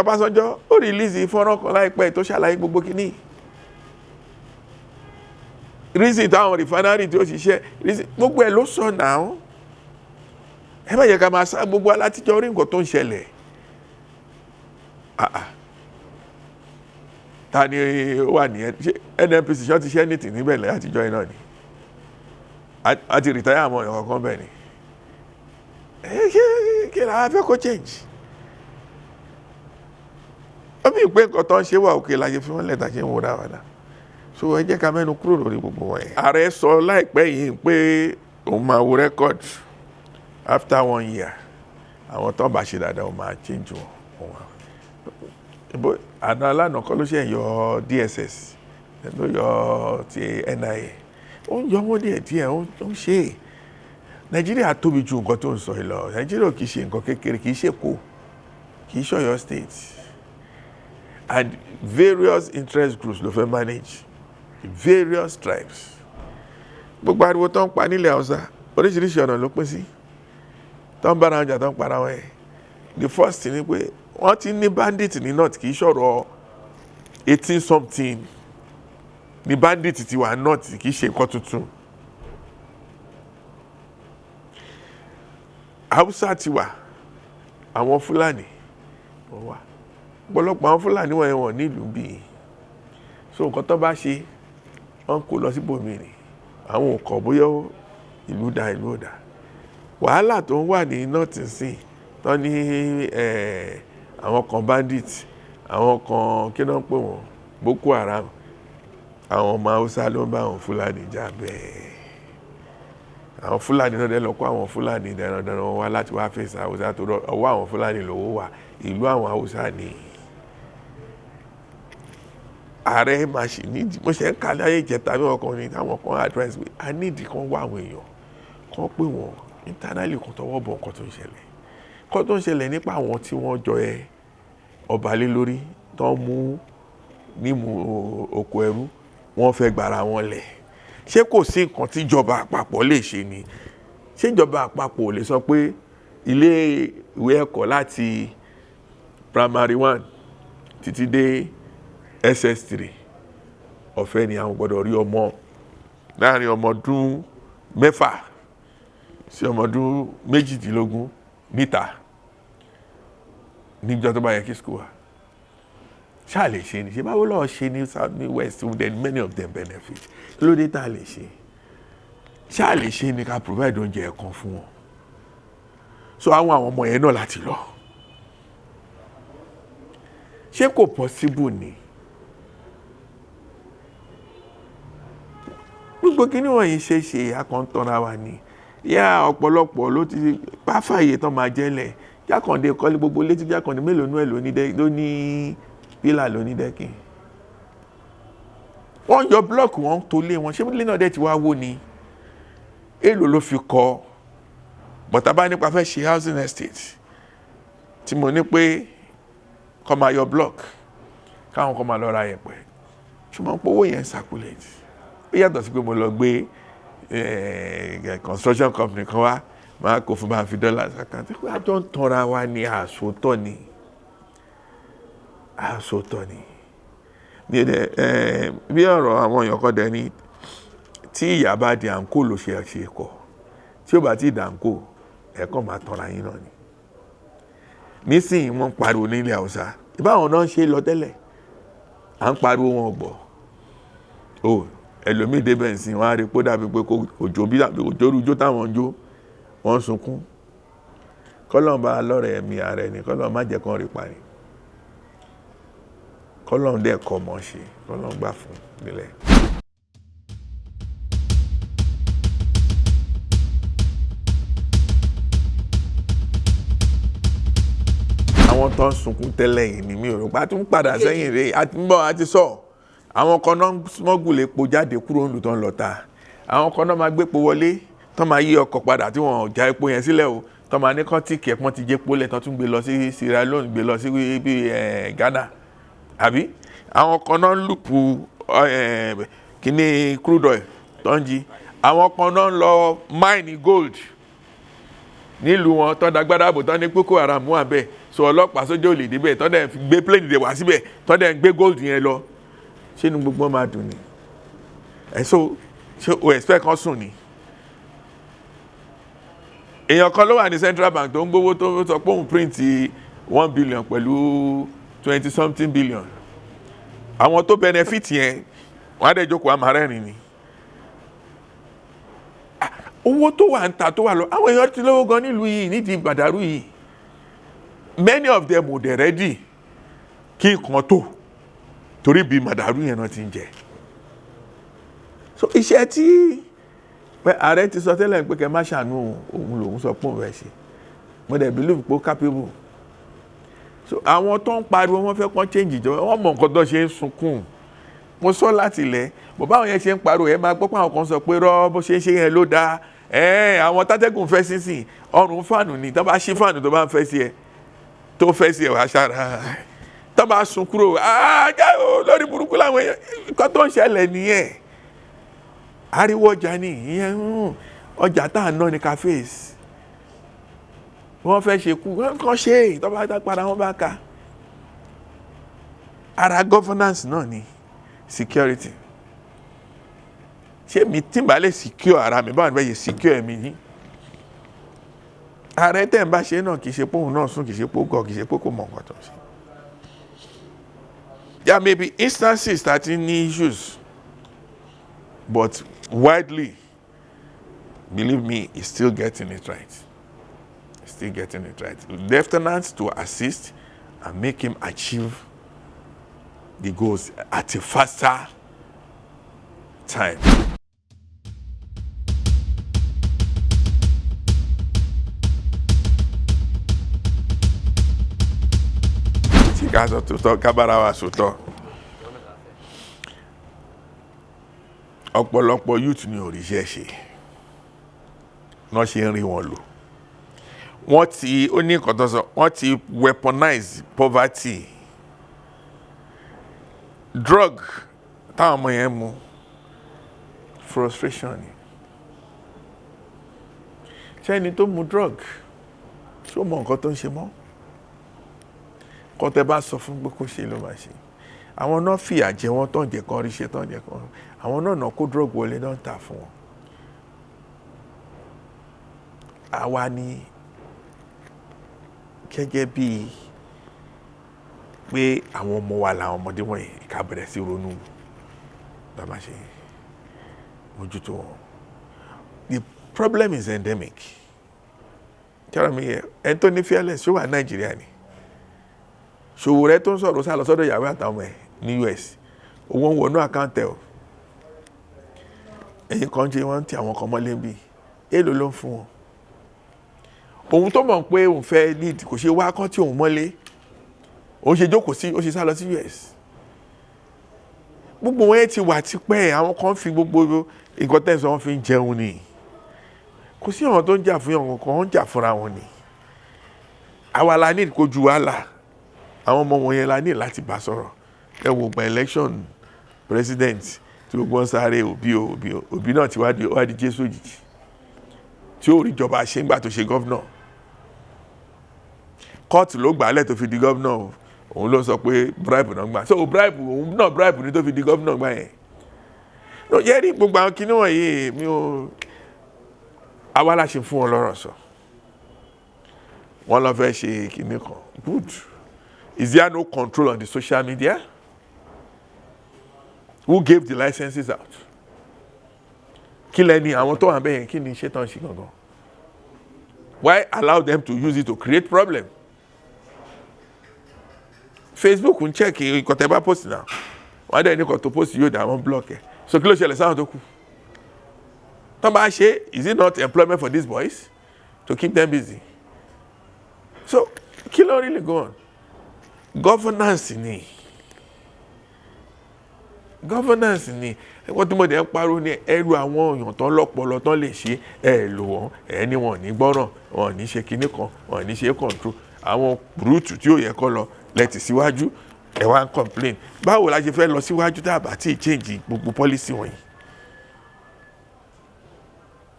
Ọbásanjọ́ ó release fọ́nrán kan láìpẹ́ tó ṣàlàyé gbogbo kíní reason táwọn refinery tí ó ṣiṣẹ́, reason gbogbo ẹ̀ ló sọ náà. Ẹ má yẹ ká máa sá gbogbo alátijọ́ rí nǹkan tó ń ṣẹlẹ̀. Ah ah, ta ni ó wà nìyẹn? Ṣé NNPC ṣọ́ ti ṣe anything níbẹ̀ lẹ́yìn àtijọ́ yìí náà ni? A ti retire àwọn èèyàn kankan bẹ́ẹ̀ ni. Ẹ ṣé kí la fẹ́ kó change? Ó bí pé nǹkan tó ń ṣe wà òkè la ṣe fi wọ́n lẹ́ta ṣe ń wò dáadáa. So ẹ jẹ́ ká mẹ́nu kúrò lórí gbogbo wọn yẹn. Ààrẹ sọ láìpẹ́ yìí pé òun máa wo record after one year. Àwọn tó bá ṣe dáadáa, òun máa change wọn. Àná alánà kọ́ ló ṣe yọ DSS, ló yọ ti NIA, ó ń yọ wọ́n díẹ̀ díẹ̀, ó ń ṣe é. Nàìjíríà tóbi ju nǹkan tó ń sọ yìí lọ. Nàìjíríà kì í ṣe nǹkan kékeré, kì í ṣe Èkó, kì í ṣe Ọ̀yọ́ State, and various interest groups ló fẹ́ manage, various tribes. Gbogbo ariwo tó ń pa nílẹ̀ Haúsá, oríṣiríṣi ọ̀nà ló pín sí tó ń bára wọn jà, tó ń para wọn yẹn. The first thing ni pé wọ́n ti ní bandit ní north. Kì í ṣọ̀rọ̀ 18 something ní bandit ti wà north, kì í ṣe nǹkan tuntun. Haúsá ti wà, àwọn Fúlàní wọ́n wà. Ọ̀pọ̀lọpọ̀ àwọn Fúlàní wọ̀nyẹn, wọ́n nílùú bíi. So nǹkan tó bá ṣe, wọ́n kó lọ síbòmíì ni. Àwọn ò kọ̀ bóyá ìlú da, ìlú ò da. Wàhálà tó ń wà ní north sí tó ní àwọn kan bandit, àwọn kan, kí náà ń pè wọ́n, Boko Haram, àwọn ọmọ Haúsá ló ń bá àwọn Fúlàní jà bẹ́ẹ̀. Àwọn Fúlàní náà dẹ́ lọ kó àwọn Fúlàní darandaran wọn wá láti wá fèsì Haúsá, tó ọwọ́ àwọn Fúlàní lówó wà, ìlú àwọn Haúsá ni. Ààrẹ máa ṣì nídìí. Mo ṣe ń kà láyé ìjẹta bí wọn kan ní táwọn kan advice pé a nídìí kan wá àwọn èèyàn kan pé wọn internally kan tọwọ́ bọ̀ nǹkan tó ń ṣẹlẹ̀, nǹkan tó ń ṣẹlẹ̀ nípa àwọn tí wọ́n jọ ẹ ọba lé lórí, tó ń mú nímú oko ẹrú, wọ́n fẹ́ gbára wọn lẹ̀. Ṣé kò sí nǹkan tíjọba àpapọ̀ lè ṣe ni? Ṣé ìjọba àpapọ̀ ò lè sọ pé ilé ìwé ẹ̀kọ́ láti primary one títí dé SS3 ọ̀fẹ́ ni? Àwọn gbọ́dọ̀ rí ọmọ láàrin ọmọ ọdún 6 sí ọmọ ọdún 18 níta níjọ́ tó bá yẹ kí school wà. Ṣáà lè ṣe ni? Ṣe báwo lọ́ọ́ ṣe ní south, ní west? Then many of them benefit. Kí ló dé tá a lè ṣe? Ṣáà lè ṣe ni ká provide oúnjẹ ẹ̀kan fún wọn? So àwọn ọmọ yẹn náà láti lọ. Ṣé kò possible ni? Gbogbo kíní wọ̀nyí ṣe ṣe akọ̀ǹtọ̀ra wa ni. Yá, ọ̀pọ̀lọpọ̀ ló ti pàfàyè tán máa jẹ́lẹ̀. Jákàndé kọ́lé, gbogbo létí Jákàndé, mélòó nú ẹ̀ ló ní ló ní pílà, ló ní decking? Wọ́n yọ búlọ́ọ̀kì, wọ́n tó lé wọn. Ṣé ilé náà dẹ̀ ti wá wó ni? Èlò ló fi kọ́? Bọ̀tá bá nípa fẹ́ ṣe housing estate tí mo ní pé kọ́ máa yọ block, káwọn kọ́ máa lọ ra yẹ̀pẹ̀, ṣùgbọ́n pé owó yẹn circulate, ó yàtọ̀ sí pé mo lọ gbé construction company kan wá, máa kó fún, máa fi dọ́là account. Pé àjọ ń tanra wa ni. Àsòótọ́ ni, àsòótọ́ ni. Ní ẹ bí ọ̀rọ̀ àwọn èèyàn kan dẹ̀ ni, tí ìyá bá di àǹkó ló ṣe ṣe kọ̀, tí ó bá ti dàǹkó, ẹ̀ kàn máa tanra yín náà ni. Nísìnyí wọ́n ń pariwo nílẹ̀ Haúsá, ìbáwọn náà ń ṣe lọ tẹ́lẹ̀, à ń pariwo wọn gbọ́. O ẹlòmíì débẹ̀ ń sìn, wọ́n á rí pé ó dàbí pé kò jó bí kò jó rújó táwọn ń jó, wọ́n ń sunkún. Kọ́lọ́n bá lọ́rẹ̀ ẹ̀mí ààrẹ ni, kọ́lọ́n má jẹ́ kán rí parí. Kọ́lọ́n dẹ̀ kọ́ mọ́ ṣe, kọ́lọ́n gbà fún nílẹ̀. Àwọn tó ń sunkún tẹ́lẹ̀ yìí ni mi ò rò pé a tún padà sẹ́yìn rèé, a ti ń bọ̀, a ti sọ. Àwọn kan náà smuggle epo jáde kúrò nílùú tó ń lọ ta. Àwọn kan náà máa gbépo wọlé, tó máa yí ọkọ̀ padà tí wọ́n já epo yẹn sílẹ̀ o, tó máa ní kán tíìkì ẹ̀pọ́n ti jẹ́ pólẹ̀, tó tún gbé lọ sí Sierra Leone, gbé lọ sí bí Ghana. Àbí àwọn kan náà ń lùpù kíní crude oil tó ń jí. Àwọn kan náà ń lọ mine gold nílùú wọn, tó dagbádá bò, tó ní Boko Haram wà bẹ́ẹ̀, so ọlọ́pàá sójú ò lè débẹ̀, tó dẹ̀ gbé plane dè wá síbẹ̀, tó dẹ̀ gbé gold yẹn lọ. Ṣé inú gbogbo máa dùn ni? Ẹ̀ so ṣé o expect kan sùn ni? Èèyàn kan ló wà ní Central Bank tó ń gbowó, tó sọ pé òun print 1 billion pẹ̀lú twenty something billion. Àwọn tó benefit yẹn, wọ́n á dẹ̀ jókòó, àmọ́ rẹ́rìn ni. Owó tó wà ń ta tó wà lọ, àwọn èèyàn ti lówó gan nílùú yìí nídìí gbàdárù yìí. Many of them ò dẹ̀ ready kí nǹkan tó, torí bí màdàrú yẹn náà ti ń jẹ. So iṣẹ́ tí ààrẹ ti sọ tẹ́lẹ̀ pé kẹ́ má ṣàánú òun lòun sọ pé òun fẹ́ ṣe, mo dẹ̀ believe pé ó capable. So àwọn tó ń pariwo wọ́n fẹ́ kán change ìjọba, wọ́n mọ nǹkan tó ṣe ń sunkún. Mo sọ láti ilẹ̀ bó báwọn yẹn ṣe ń pariwo, ẹ máa gbọ́ pé àwọn kan sọ pé rọ́ bó ṣe ń ṣe yẹn ló dáa. Ẹ àwọn tátẹ́gùn fẹ́ sínsìn ọrùn fàánù ni, tó bá ṣí fàánù tó bá ń fẹ́ sí ẹ, tó fẹ́ sí ẹ wàá ṣára, tó bá sun kúrò ajá lórí burúkú làwọn èèyàn. Nǹkan tó ń ṣẹlẹ̀ nìyẹn. Ariwo ọjà ni ìyẹn, ọjà tá à ń ná ní cafes. Wọ́n fẹ́ ṣe kú, wọ́n kàn ṣe tó bá padà wọ́n bá ka. Ara governance náà ni security. Ṣé mi tí n bá lè secure ara mi, báwo ni bẹ́ẹ̀ yẹ secure mi yín? Ààrẹ tẹ̀ ń bá ṣe náà, kì í ṣe pé òun náà sùn, kì í ṣe pé ó gọ̀, kì í ṣe pé kò mọ̀ nǹkan tó ń ṣe. There may be instances that ní issues, but widely, believe me, he's still getting it right. He's still getting it right. Lieutenants to assist and make him achieve the goals at a faster time. Tí ká sọ tòótọ́, ká bára wa sòótọ́, ọ̀pọ̀lọpọ̀ youth ni ò ríṣẹ́ ṣe náà ṣe ń rí wọn lò. Wọ́n ti ó ní nǹkan tó sọ, wọ́n ti weaponize poverty. Drug táwọn ọmọ yẹn mu, frustration ni. Ṣé ẹni tó mu drug, ṣó mọ nǹkan tó ń ṣe mọ́? Kọ́ tẹ bá sọ fún pé kó ṣe ló máa ṣe. Àwọn náà fìyà jẹ wọ́n, tó ń jẹ kán ríṣẹ́, tó ń jẹ kán, àwọn náà náà kó drug wọlé náà ń tà fún wọn. Àwa ni gẹ́gẹ́ bíi pé àwọn ọmọ wa làwọn ọmọdé wọ̀nyí, ká bẹ̀rẹ̀ sí ronú bá máa ṣe mójútó wọn. The problem is endemic. Kíára mi yẹ ẹni tó ní fearless, ṣó wà Nàìjíríà ni? Sowore tó ń sọ̀rọ̀ sá lọ sọ́dọ̀ ìyàwó àtàwọn ọmọ ẹ̀ ní US, owó ń wọnú account ẹ̀ o. Ẹ̀yin kan ṣe wọ́n ń ti àwọn kan mọ́lé bí, èèlò ló ń fún wọn? Òun tó mọ̀ pé òun fẹ́ lead, kò ṣe wá kán tí òun mọ́lé, òun ṣe jókòó sí, ó ṣe sá lọ sí US. Gbogbo wọn yẹn ti wà tipẹ́. Àwọn kan fi gbogbo nǹkan tẹ̀sán wọn fi ń jẹun ni. Kò sí àwọn tó ń jà fún yàn kan, ń jà fúnra wọn ni. Àwa la ní kojú wàhálà. Àwọn ọmọ wọn yẹn la ní láti bá sọ̀rọ̀. Ẹ wò gba election president tí gbogbo wọn sáré Obi o, Obi o, Obi náà ti wá di Jésù òjijì tí ó rí ìjọba ṣe ńgbà tó ṣe governor. Kóòtù ló gbàálẹ̀ tó fi di governor o. Òun ló sọ pé bribe náà gbà, so bribe òun náà, bribe ni tó fi di governor gbà yẹn. No yẹ rí gbogbo àwọn kinní wọ̀nyí, mi ò àwa la ṣe fún wọn lọ́rọ̀ sọ. Wọ́n lọ fẹ́ ṣe kinní kan. Good. Is there no control on the social media? Who gave the licenses out? Kí lẹ́ni àwọn tó wà bẹ́ẹ̀ yẹn, kí ni iṣẹ́ tán ṣe gangan? Why allow them to use it to create problem? Facebook ń check nǹkan tẹ́ bá post now. Wọ́n á dẹ̀ ní nǹkan tó post yóò dá, wọ́n block ẹ̀. So kí ló ṣẹlẹ̀ sáwọn tó kù tó bá ṣe? Is it not employment for these boys to keep them busy? So kí ló really go on? Governance ni, governance ni. Wọ́n tí mo dẹ̀ ń pariwo ní ẹrù àwọn èèyàn tán lọ́pọlọ tán lè ṣe, ẹ lò wọ́n. Ẹ ní wọn ò ní gbọ́ràn, wọn ò ní ṣe kinní kan, wọn ò ní ṣe control. Àwọn route tí ò yẹ kọ́ lọ lẹ́tì síwájú, ẹ wá ń complain. Báwo la ṣe fẹ́ lọ síwájú tá a bá tí ì change gbogbo policy wọ̀nyí?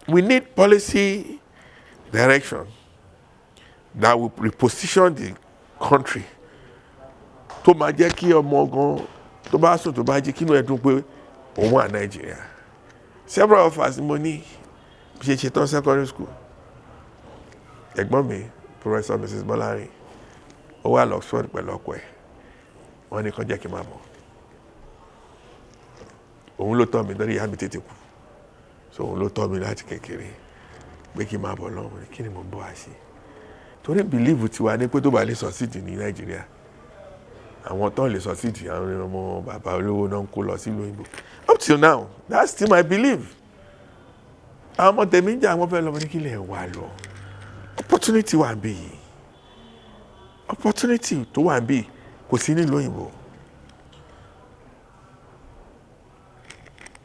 We need policy direction that will reposition the country, tó máa jẹ́ kí ọmọ gan tó bá sùn, tó bá jí, kínú ẹ̀ dùn pé òun wà Nàìjíríà. Several offers mo ní bí ṣe ṣe tán secondary school. Ẹ̀gbọ́n mi, Professor Mrs. Bọ́lárin, ó wà l'Oxford pẹ̀lú ọkọ ẹ̀. Wọ́n ní kàn jẹ́ kí n máa bọ̀. Òun ló tọ́ mi lórí. Ìyá mi tètè kú, so òun ló tọ́ mi láti kékeré pé kí n máa bọ̀ lọ́wọ́. Kí ni mo ń bọ̀ wá ṣe? Torí belief tiwa ní pé tó bá lè succeed ní Nàìjíríà, àwọn tó ń lè succeed, àwọn ọmọ bàbá olówó náà ń kó lọ sílùú òyìnbó. Up till now, that's still my belief. Àwọn ọmọ tèmi ń jà, wọ́n fẹ́ lọ́mọ ní kí lè wà lọ. Opportunity wà bí yìí, opportunity tó wà bí kò sí nílùú òyìnbó.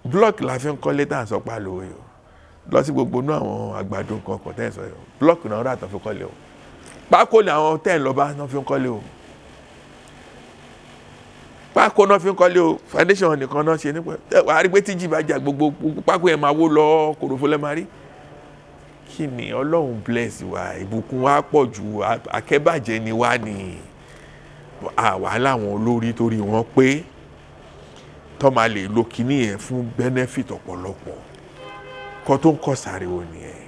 Block la fi ń kọ́lé tá à ń sọ pa lówó yìí o. Lọ sí gbogbo inú àwọn àgbàdo nǹkan kan tẹ́ ẹ̀ sọ yìí o, block náà rà tán fi kọ́lé o. Pákó ni àwọn tẹ́ ẹ̀ lọ bá náà fi ń kọ́lé o. Pákó náà fi ń kọ́lé o. Foundation nìkan náà ṣe nípa wàá rí pé tíjì bá jà, gbogbo pákó yẹn máa wó lọ, kòròfo lẹ́ máa rí. Kí ni? Ọlọ́run bless wa, ìbùkún wa pọ̀ jù. Akẹ́bàjẹ́ ni wá ní àwa láwọn olórí torí wọn pé tó máa lè lo kinní yẹn fún benefit ọ̀pọ̀lọpọ̀. Kọ́ tó ń kọ́ sáré wo nìyẹn.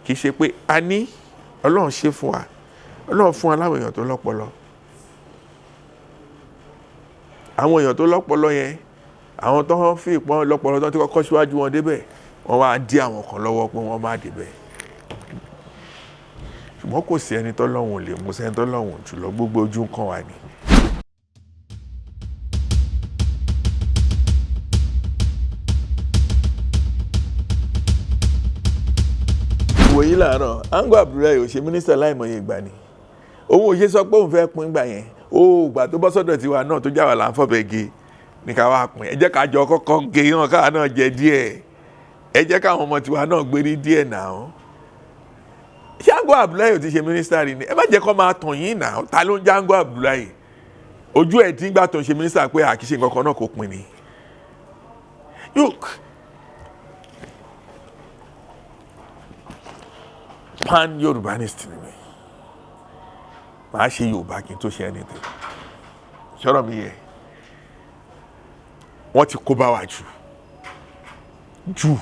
Kì í ṣe pé a ní Ọlọ́run ṣe fún wa. Ọlọ́run fún wa láwọn èèyàn tó lọ́pọlọ. Àwọn èèyàn tó lọ́pọlọ yẹn, àwọn tó ń fi ìpọ́n lọ́pọlọ tó ti kọ́kọ́ síwájú wọn débẹ̀, wọ́n wá dí àwọn kan lọ́wọ́ pé wọ́n má débẹ̀. Ṣùgbọ́n kò sí ẹni tọ́lọ́hun ò lè mú, sẹ́ni tọ́lọ́hun jùlọ. Gbogbo ojú ń kàn wá ni. Ìwòyí làárọ̀, Ango Abdullahi ò ṣe mínísítà láìmọye ìgbà ni. Òun ò ṣe sọ pé òun fẹ́ pín gbà yẹn. Ó gbà tó bọ́ sọ́dọ̀ tiwa náà, tó já wà là ń fọ̀bẹ ge ní ká wá pín. Ẹ jẹ́ ká jọ kọ́kọ́ ge hàn, káwa náà jẹ díẹ̀. Ẹ jẹ́ káwọn ọmọ tiwa náà gbérí díẹ̀ náà. Ṣé Ango Abdullahi ò ti ṣe mínísítà rí ni? Ẹ má jẹ́ kó máa tàn yín náà. Ta ló ń jẹ́ Ango Abdullahi? Ojú ẹ̀ tí ń gbà tó ń ṣe mínísítà pé àkíṣe nǹkan kan náà kò pin ni. Look, pan Yorùbánist ni mi. Màá ṣe Yorùbá kí n tó ṣe anything. Ṣọ́rọ̀ mi yẹ, wọ́n ti kó bá wa jù jù.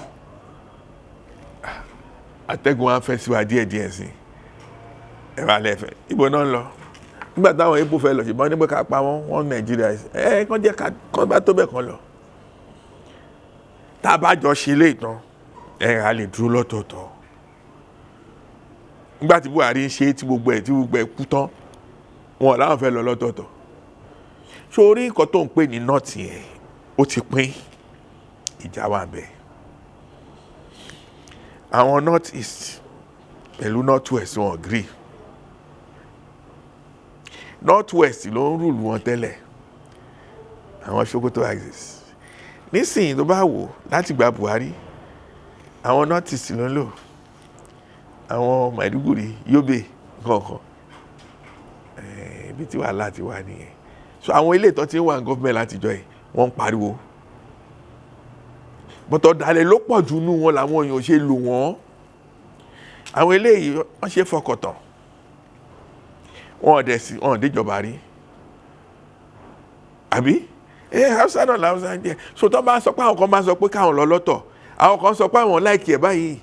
Atẹ́gùn wa ń fẹ́ sí wa díẹ̀ díẹ̀ sí. Ẹ bá lẹ́fẹ̀ẹ́ ibo náà ń lọ nígbà táwọn Ìgbò fẹ́ lọ, ṣùgbọ́n nígbà ká pa wọ́n, wọ́n Nàìjíríà ẹ kàn jẹ́ ká kàn bá tó bẹ̀ kàn lọ. Tá a bá jọ ṣe ilé ìtàn ẹ, a lè dúró lọ́tọ̀ọ̀tọ̀. Nígbà tí Buhari ń ṣe tí gbogbo ẹ̀ kú tán, wọn làwọn fẹ́ lọ lọ́tọ̀ọ̀tọ̀. Sórí nǹkan tó ń pè ní North yẹn, ó ti pín, ìjà wà bẹ́ẹ̀. Àwọn North East pẹ̀lú North West, wọn agree. North West ló ń rule wọn tẹ́lẹ̀, àwọn Sokoto axis. Nísìnyí, tó bá wò láti gba Buhari, àwọn North East ló ń lò, àwọn Maiduguri, Yobe nǹkan. Ibi tí wàhálà ti wà nìyẹn. So àwọn ilé ìtọ́ tí ń wà ní gọ́ọ̀mẹ̀ntì látijọ́ yìí, wọ́n ń pariwo bọ́tọ̀ ọ̀dàlẹ̀ ló pọ̀ jù nú wọn làwọn èèyàn ṣe lò wọ́n. Àwọn eléyìí, wọ́n ṣe fọkàntán. Wọn ò dẹ̀ sí, wọn ò déjọba rí, àbí? Ẹ Hausa náà làwùsá ń jẹ. So tó bá sọ pé àwọn kan bá sọ pé káwọn lọ lọ́tọ̀, àwọn kan sọ pé àwọn like ẹ̀ báyìí,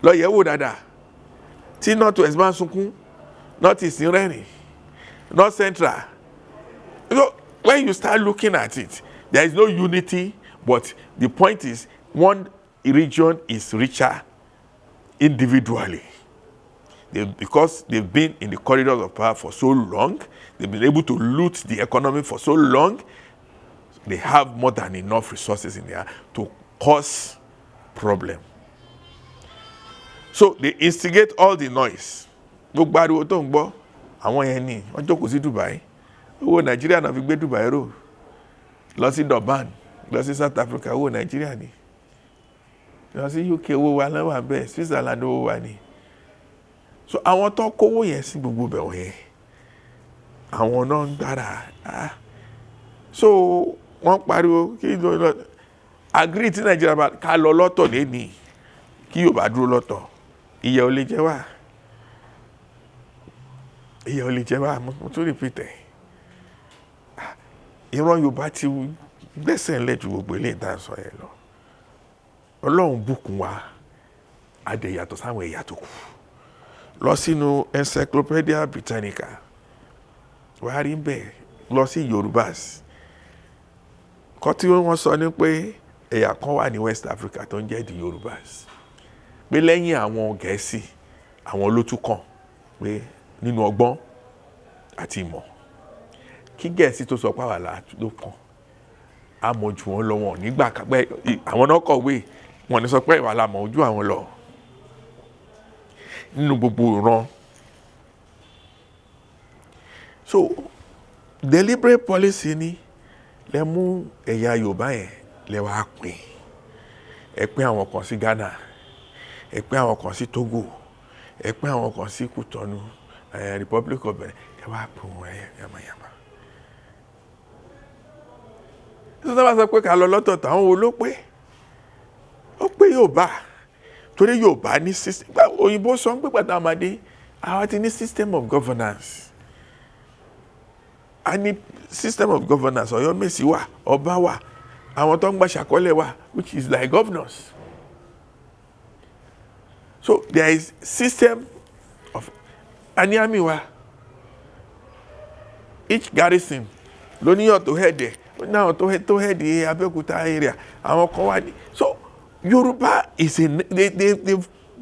lọ yẹ̀ wò dáadáa. Tí North West bá ń sunkún, North East ń rẹ́rìn, North Central. So when you start looking at it, there is no unity, but the point is one region is richer individually. Because they've been in the corridors of power for so long, they've been able to loot the economy for so long, they have more than enough resources in there to cause problem. So they instigate all the noise. Gbogbo ariwo tó ń gbọ́, àwọn yẹn ni wọ́n jókòó sí Dubai. Owó Nàìjíríà náà fi gbé Dubai rò. Lọ sí Durban, lọ sí South Africa, owó Nàìjíríà ni. Lọ sí UK, owó wa náà wà bẹ́ẹ̀, Switzerland, owó wa ni. So àwọn tó kówó yẹn sí gbogbo bẹ̀ wọ̀nyẹn, àwọn náà ń gbára. Ah. So wọ́n pariwo kí ló lọ agree tí Nàìjíríà bá ká lọ lọ́tọ̀ lẹ́nìí, kí Yorùbá dúró lọ́tọ̀, ìyà ò lè jẹ wá, ìyà ò lè jẹ wá. Mo tún repeat ẹ̀, ìran Yorùbá ti gbẹ́sẹ̀ ńlẹ̀ ju gbogbo eléyìí tá à ń sọ yẹn lọ. Ọlọ́run bùkún wa, a dẹ̀ yàtọ̀ sáwọn ẹ̀yà tó kù. Lọ sínú Encyclopedia Britannica, wàá rí bẹ́ẹ̀. Lọ sí Yorùbás kọ́ tí wọ́n sọ ní pé ẹ̀yà kan wà ní West Africa tó ń jẹ́ the Yorùbás, pé lẹ́yìn àwọn Gẹ̀ẹ́sì, àwọn ló tún kàn pé nínú ọgbọ́n àti ìmọ̀. Kí Gẹ̀ẹ́sì tó sọ pé àwa ló kàn, á mọ̀ jù wọ́n lọ. Wọn nígbà kápẹ́ àwọn náà kọ̀wé wọn ní sọ pé ìwà la mọ̀ ojú àwọn lọ nínú gbogbo ìran. So deliberate policy ni lẹ mú ẹ̀yà Yorùbá yẹn, lẹ wá pín. Ẹ pín àwọn kan sí Ghana, ẹ pín àwọn kan sí Togo, ẹ pín àwọn kan sí Kútọ́nù, Republic of Benin. Ẹ wá pín wọn yamayama. Tó bá sọ pé ká lọ lọ́tọ̀ọ̀tọ̀, àwọn wo ló pé? Ó pé Yorùbá, torí Yorùbá ní system. Òyìnbó sọ pé pàtàkì àmàdé àwa ti ní system of governance. A ní system of governance. Ọ̀yọ́mèsì wà, ọba wà, àwọn tó ń gba ṣàkọọ́lẹ̀ wà, which is like governors. So there is system of a ní army wa. Each garrison ló níyàn tó head ẹ̀, ó ní àwọn tó head Abẹ́òkúta area, àwọn kan wà ní. So Yorùbá is a they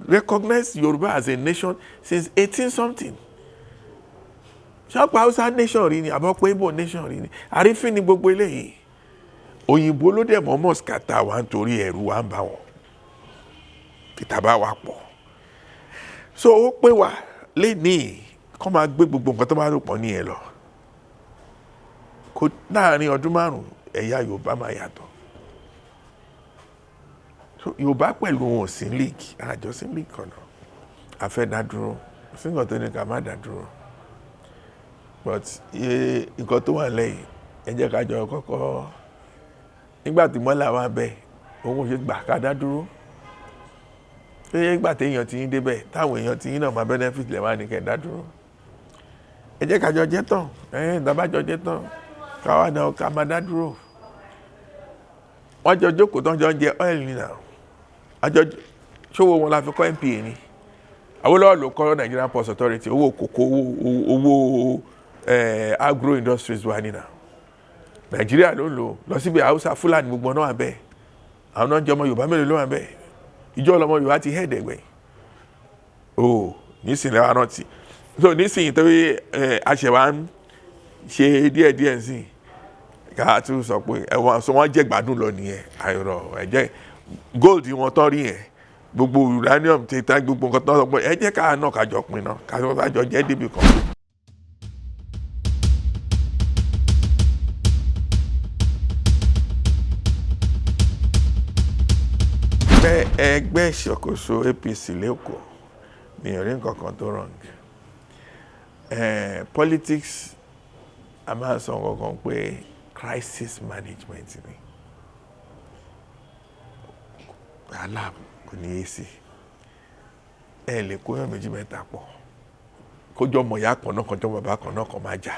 recognized Yorùbá as a nation since 18 something. Ṣọ́pọ̀ Hausa nation rí ni, àbọ̀ pé Igbo nation rí ni? Àrífín ni gbogbo eléyìí. Òyìnbó ló dẹ̀ mọ́mọ́ scatter wa nítorí ẹ̀rù wa ń bá wọn ìtàbá wa pọ̀. So ó pé wa lénìí kọ́ máa gbé gbogbo nǹkan tó bá rò pọ̀ ní ẹ̀ lọ kó láàrin ọdún 5, ẹ̀yà Yorùbá máa yàtọ̀. So Yorùbá pẹ̀lú wọn ò sí league, àjọ sí league kan náà. A fẹ́ dá dúró, sí nǹkan tó ní ká má dá dúró, but nǹkan tó wà lẹ́yìn, ẹ jẹ́ ká jọ kọ́kọ́. Nígbà tí mọ́là wà bẹ́ẹ̀, òun ò ṣe gbà ká dá dúró. Ṣé nígbà téèyàn ti ń débẹ̀, táwọn èèyàn ti ń náà máa benefit, lè wá ní kẹ́ dá dúró? Ẹ jẹ́ ká jọ jẹ́ tán. Ẹ̀yìn ìdábàjọ́ jẹ́ tán, káwa náà ká máa dá dúró. Wọ́n jọ jókòó tán, jọ ń jẹ oil ní náà. Àjọ ṣòwò wọn la fi kọ́ NPA ni. Awólọ́wọ̀ ló kọ́ Nigerian Ports Authority. Owó kòkó, owó agro industries wa ní náà. Nàìjíríà ló ń lò lọ síbi. Haúsá, Fúlàní, gbogbo náà wà bẹ́ẹ̀. Àwọn náà jẹ́ ọmọ Yorùbá mélòó ló wà bẹ́ẹ̀? Ìjọ ọlọmọ Yorùbá ti hẹ́ẹ̀dẹ̀gbẹ̀ o nísìnyí lẹ́wọ̀n rántí. So nísìnyí torí ẹ àṣẹwà ń ṣe díẹ̀díẹ̀ sí ká tún sọ pé ẹ̀wọ̀n sọ wọ́n jẹ́ gbádùn lọ nìyẹn. Àìrọ̀ ẹ̀jẹ̀ gold wọn tán rí yẹn, gbogbo uranium ti ta, gbogbo nǹkan tán, sọ pé ẹ jẹ́ ká náà kájọ pin náà, kájọ jẹ́ débi kan. Ẹgbẹ́ ìṣàkóso APC l'Ékòó, mi ò rí nǹkan kan tó wrong. Politics, a máa ń sọ nǹkan kan pé crisis management ni. Wàhálà kò ní í sí. Ẹ lè kóyàn méjì mẹ́ta pọ̀. Kójọ́ ọmọ ìyá kan náà, kọjọ́ bàbá kan náà, kan máa jà,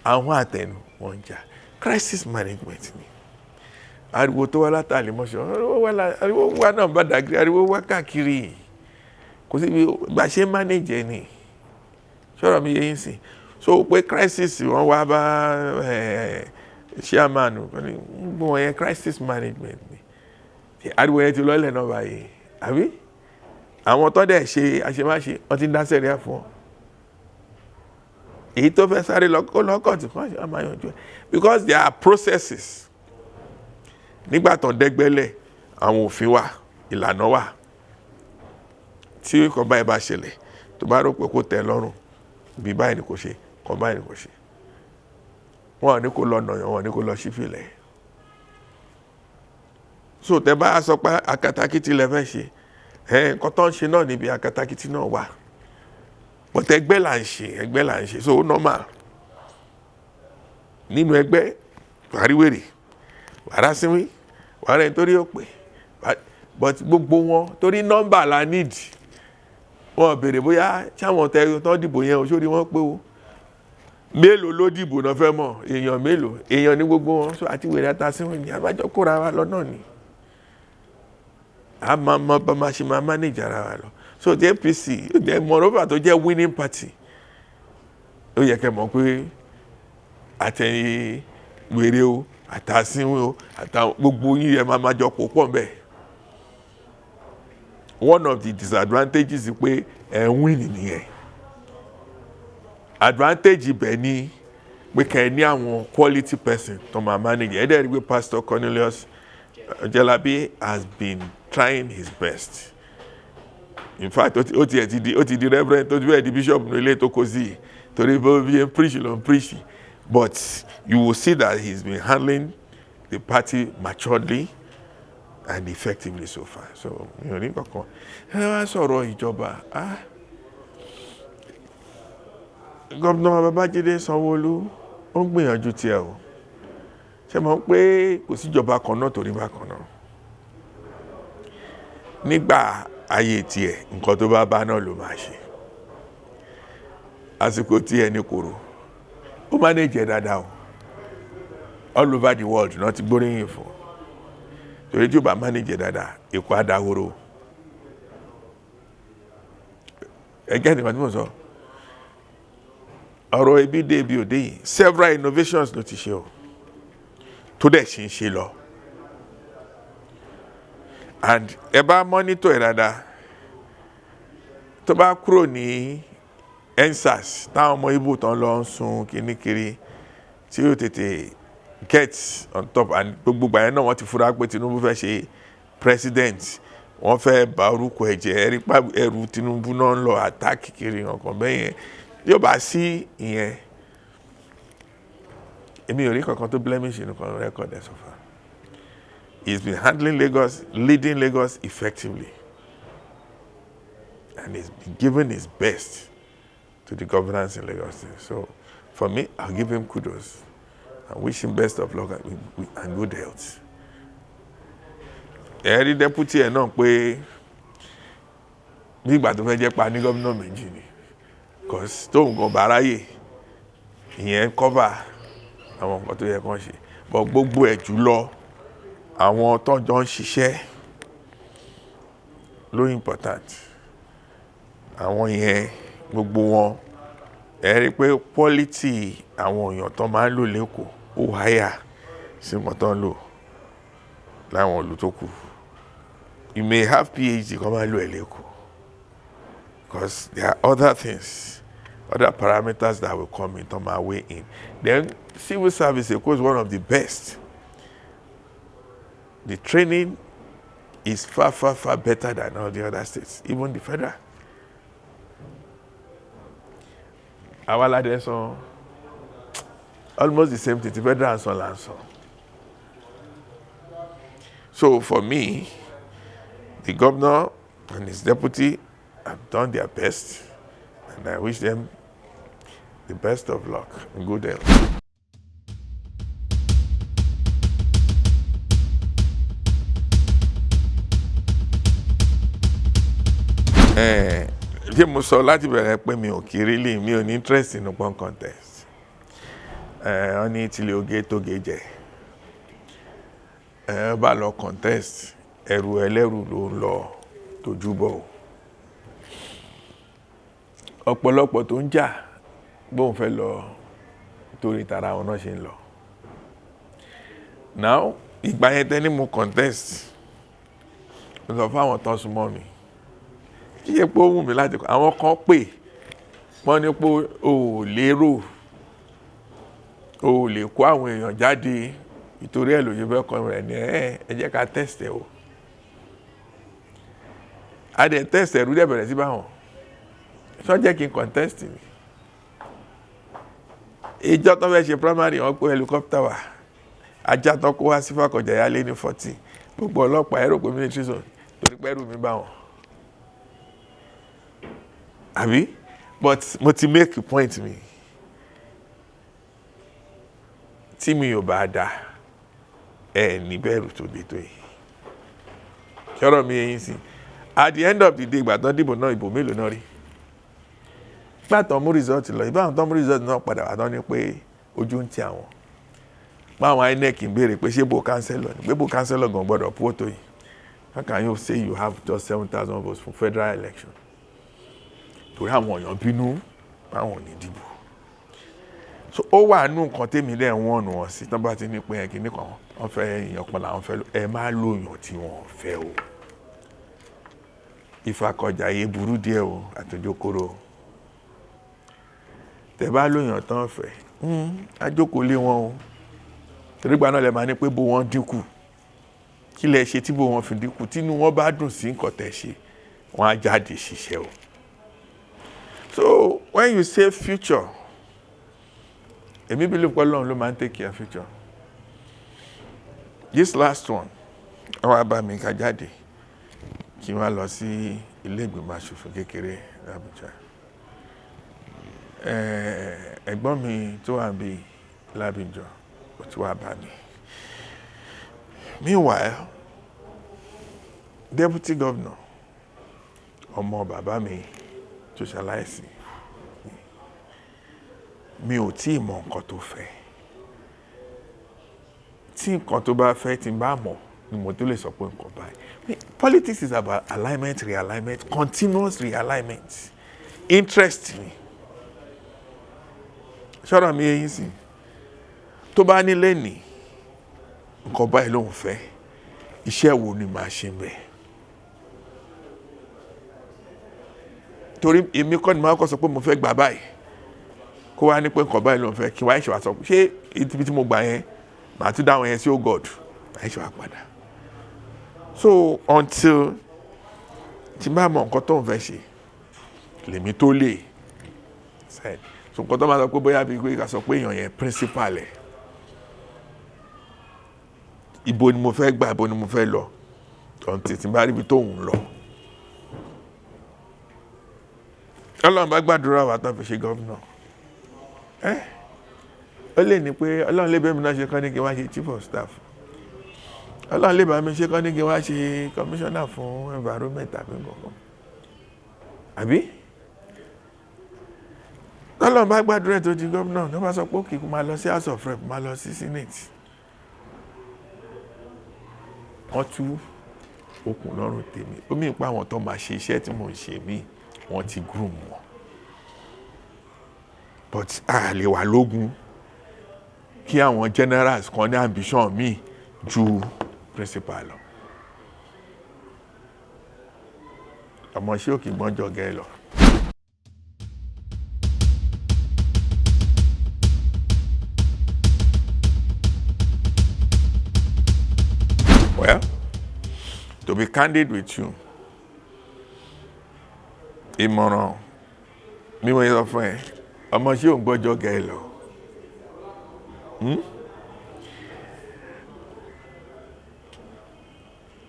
àwọn àtẹnu wọn ń jà. Crisis management ni. Ariwo tó wá látàlí mọ́ṣọ́, ariwo wá náà bá dàgírí, ariwo wá káàkiri, kò síbi bá ṣe manage ẹ ni. Sọ̀rọ̀ mi yé yín sí? So pé crisis wọ́n wá bá chairman gbogbo wọn yẹn, crisis management ni. Ariwo yẹn ti lọ́lẹ̀ náà báyìí, àbí àwọn tó dẹ̀ ṣe àṣemáṣe, wọ́n ti ń dá sẹ́ríà fún wọn. Èyí tó fẹ́ sáré lọ kó lọ́kọ̀tì kan ṣe máa yanjú ẹ̀, because there are processes. Nígbà tó ń dẹ́gbẹ́lẹ̀, àwọn òfin wà, ìlànà wà. Tí nǹkan báyìí bá ṣẹlẹ̀, tó bá rò pé kó tẹ́ lọ́rùn, bí báyìí ni kò ṣe, nǹkan báyìí ni kò ṣe. Wọn ò ní kó lọ nàyàn, wọn ò ní kó lọ sífìlẹ̀. So tẹ́ bá sọ pé akatakítí lẹ fẹ́ ṣe ẹ, nǹkan tó ń ṣe náà níbi akatakítí náà wà, but ẹgbẹ́ là ń ṣe, ẹgbẹ́ là ń ṣe. So normal nínú ẹgbẹ́, wàá rí wèrè, wàá rá síwín, wàá rẹ̀ nítorí ó pè, but gbogbo wọn, torí nọ́mbà la need. Wọn béèrè bóyá sáwọn tẹ tán dìbò yẹn o, sórí wọn pé o, mélòó ló dìbò náà fẹ́ mọ̀, èèyàn mélòó, èèyàn ní gbogbo wọn. So àti wèrè àtàsíwìn ni àbájọ kóra wa lọ náà ni, a máa mọ bá máa ṣe máa manage ara wa lọ. So the APC, the moreover tó jẹ́ winning party, ó yẹ kẹ́ mọ̀ pé àtẹ̀yìn wèrè o, àtàsíwìn o, àtàwọn gbogbo yín yẹn máa jọ pò pọ̀ mbẹ́. One of the disadvantages pé ẹ̀ ń win nìyẹn. Advantage ibẹ̀ ni pé kẹ́ ẹ ní àwọn quality person tó máa manage ẹ̀. Dẹ̀ rí pé Pastor Cornelius Ojelabi has been trying his best. In fact, ó ti ẹ̀ ti di, ó ti di reverend, tó ti bẹ́ẹ̀ di bishop ní ilé tó kó sí i, torí bó bí ń preach ló ń preach. But you will see that he's been handling the party maturely and effectively so far. So mi ò ní kankan. Ẹ wá sọ̀rọ̀ ìjọba, ah, Gómìnà Babájídé Sanwó-Olú, ó ń gbìyànjú tiẹ̀ o. Ṣé mo pé kò síjọba kan náà torí bákan náà nígbà ayé tiẹ̀, nǹkan tó bá bá náà ló máa ṣe. Àsìkò tiẹ̀ ní kòrò, ó manage ẹ̀ dáadáa o. All over the world náà ti gbóríyìn fún, torí tí ó bá manage ẹ̀ dáadáa, Èkó á dahoro. Ẹgẹ́ nìkan tí mo sọ, ọ̀rọ̀ ebi dé ibi òde yìí, several innovations ló ti ṣe o, tó dẹ̀ ṣe ń ṣe lọ. And ẹ bá monitor ẹ̀ dáadáa, tó bá kúrò ní EndSARS, táwọn ọmọ Ìgbò tán lọ ń sun kíníkiri, tí ó tètè get on top, and gbogbo ìgbà yẹn náà wọ́n ti fura pé Tinubu fẹ́ ṣe president, wọ́n fẹ́ bà orúkọ ẹ̀ jẹ́. Ẹ̀rí pa ẹrù Tinubu náà ń lọ attack kiri nǹkan bẹ́ẹ̀ yẹn. Yóò bá sí ìyẹn, èmi ò rí kankan tó blemish nǹkan record ẹ̀ so far. He has been handling Lagos, leading Lagos effectively, and he's been giving his best to the governance in Lagos State. So for me, I'll give him kudos and wish him best of luck and good health. Ẹ rí deputy ẹ̀ náà pé bí ìgbà tó fẹ́ jẹ́ pa ní gómìnà méjì ni, cause tóun gan bá ráyè, ìyẹn cover àwọn nǹkan tó yẹ kán ṣe. But gbogbo ẹ̀ jùlọ, àwọn tó jọ ń ṣiṣẹ́ ló important. Àwọn yẹn gbogbo wọn, ẹ rí i pé quality àwọn èèyàn tó máa ń lò l'Ékòó ó higher sí nǹkan tó ń lò láwọn ìlú tó kù. You may have PhD kan máa lò ẹ̀ l'Ékòó, because there are other things, other parameters that will come in tó máa weigh in. Then civil service Èkó is one of the best. The training is far, far, far better than all the other states, even the federal. Àwa la dẹ̀ san almost the same thing the federal san là ń san. So for me, the governor and his deputy have done their best, and I wish them the best of luck and good health. Ṣé mo sọ láti bẹ̀rẹ̀ pé mi ò kiri lè mi ò ní interest nínú pọ́n contest. Ẹ wọ́n ní tilé oge tóge jẹ. Ẹ bá lọ contest, ẹrù ẹlẹ́rù ló ń lọ tójú bọ̀ o. Ọ̀pọ̀lọpọ̀ tó ń jà bóun fẹ́ lọ torí tara wọn náà ṣe ń lọ. Now, ìgbà yẹn tẹ́ ní mo contest, mo sọ fún àwọn tó ń súnmọ́ mi. Kí ṣe pé ó wù mí láti kọ́, àwọn kan pè, wọ́n ní pé o ò lérò, o ò lè kó àwọn èèyàn jáde, ìtorí ẹ̀ ló ṣe fẹ́ kọ́ rẹ̀ ní ẹ jẹ́ ká test ẹ o. A dẹ̀ test ẹ̀rú dẹ̀ bẹ̀rẹ̀ sí bá wọn. Ṣé wọ́n jẹ́ kí n contest ni? Ìjọ tó fẹ́ ṣe primary wọ́n kó helicopter wá. Ajá tó kó wá sí Fàkọ̀jàyà lé ní 40. Gbogbo ọlọ́pàá ẹ rò pé military zone torí pé ẹrù mi bá wọn. Àbí? But mo ti make point mi. Tí mi ò bá dá, ẹ ní bẹ̀rù tó dé tó yìí. Ṣọ́rọ̀ mi yé yín sí. At the end of the day, ìgbà tán dìbò náà, ìbò mélòó náà rí? Ìgbà tán mú result lọ, ìbá àwọn tán mú result náà padà wá tán ní pé ojú ń ti àwọn. Báwọn INEC ń béèrè pé ṣé bò councillor ni? Pé bò councillor gan gbọ́dọ̀ pọ̀ tó yìí. How can you say you have just 7,000 votes for federal election? Torí àwọn èèyàn bínú, báwọn ò ní dìbò. So ó wà nínú nǹkan tèmi dẹ̀ ń wọ̀nù wọn sí. Tán bá ti ní pé ẹ kíní kan, wọ́n fẹ́ èèyàn kan làwọn fẹ́ lò. Ẹ má lo èèyàn tí wọ́n ò fẹ́ o. Ìfàkọ̀jàyé burú díẹ̀ o, àtòjókòrò. Tẹ bá lo èèyàn tán fẹ́, á jókòó lé wọn o. Torí ìgbà náà lẹ máa ní pé bó wọn dínkù. Kí lẹ ṣe tí bó wọn fi dínkù? Tínú wọn bá dùn sí nǹkan tẹ ṣe, wọ́n á jáde ṣiṣẹ́ o. So when you say future, èmi believe pé Ọlọ́run ló máa ń take care future. This last one, wọ́n wá bá mi ká jáde kí n wá lọ sí ilé ìgbìmọ̀ aṣòfin kékeré ní Abuja. Ẹ̀gbọ́n mi tó wà níbí l'Abidjan, ó ti wá bá mi. Meanwhile, deputy governor, ọmọ bàbá mi tó ṣaláìsí, mi ò tí ì mọ nǹkan tó fẹ́. Tí nǹkan tó bá fẹ́ tí n bá mọ̀ ni mo tó lè sọ pé nǹkan báyìí. Politics is about alignment, realignment, continuous realignment. Interest mi. Ṣọ́rọ̀ mi yé yín sí. Tó bá ní lẹ́nìí, nǹkan báyìí ló ń fẹ́. Iṣẹ́ wo ni màá ṣe bẹ́ẹ̀? Torí èmi kọ́ ni màá kọ́ sọ pé mo fẹ́ gbà báyìí. Kó wá ní pé nǹkan báyìí ló ń fẹ́ kí wá ṣe wá sọ pé ṣé ibi tí mo gbà yẹn, màá tún dá àwọn yẹn sí, oh God, màá ṣe wá padà. So until tí n bá mọ nǹkan tó ń fẹ́ ṣe, lèmi tó lè said. So nǹkan tó máa sọ pé bóyá bí pé ká sọ pé èèyàn yẹn principal ẹ̀. Ibo ni mo fẹ́ gbà, ibo ni mo fẹ́ lọ. Until tí n bá rí ibi tó ń lọ. Ọlọ́run bá gbàdúrà wa tán fi ṣe governor. Ó lè ní pé Ọlọ́run lè bá mi náà ṣe kán ní kí n wá ṣe chief of staff. Ọlọ́run lè bá mi ṣe kán ní kí n wá ṣe commissioner fún environment tàbí nǹkan. Àbí? Ọlọ́run bá gbàdúrà tó di governor, tó bá sọ pé okay kó máa lọ sí House of Rep, máa lọ sí Senate. Wọ́n tú okùn lọ́rùn tèmi. Ó mì pa àwọn tó máa ṣe iṣẹ́ tí mò ń ṣe mí, wọ́n ti groom wọn. But a lè wà lógun kí àwọn generals kan ní ambition mi ju principal lọ. Ọmọ ṣé ò kì í gbọ́n jọ gẹ́ lọ. Well, to be candid with you, ìmọ̀ràn bí mo sọ fún ẹ, ọmọ ṣé ò ń gbọ́jọ́ gẹ́ lọ.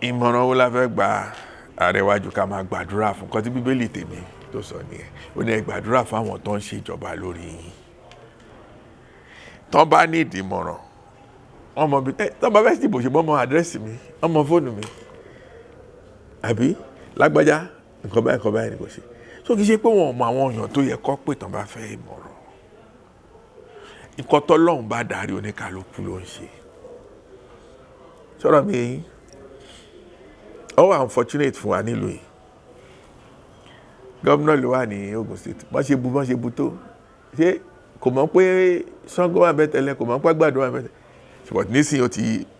Ìmọ̀ràn wo la fẹ́ gba ààrẹ wájú ká máa gbàdúrà fún? Nǹkan tí Bíbélì tèmi tó sọ nìyẹn. Ó ní ẹ gbàdúrà fún àwọn tó ń ṣe ìjọba lórí yín. Tán bá ní ìdìmọ̀ràn, wọ́n mọ bí, tán bá fẹ́ dìbò ṣe mọ́ address mi, wọ́n mọ fóònù mi. Àbí lágbájá, nǹkan báyìí, nǹkan báyìí ni kò ṣe. So kì í ṣe pé wọn ò mọ àwọn èèyàn tó yẹ kó pè tán bá fẹ́ ìmọ̀ràn. Nǹkan tọ́lọ́run bá darí oníkálukú ló ń ṣe. Sọ̀rọ̀ mi yẹn, ó wà unfortunate fún wa nílùú yìí. Gómìnà ló wà ní Ogun State, bọ́n ṣe bu tó, ṣé kò mọ̀ pé Ṣàngó wà bẹ́ẹ̀ tẹ́lẹ̀, kò mọ̀ pé Àgbàdo wà bẹ́ẹ̀ tẹ́lẹ̀, ṣùgbọ́n nísìnyí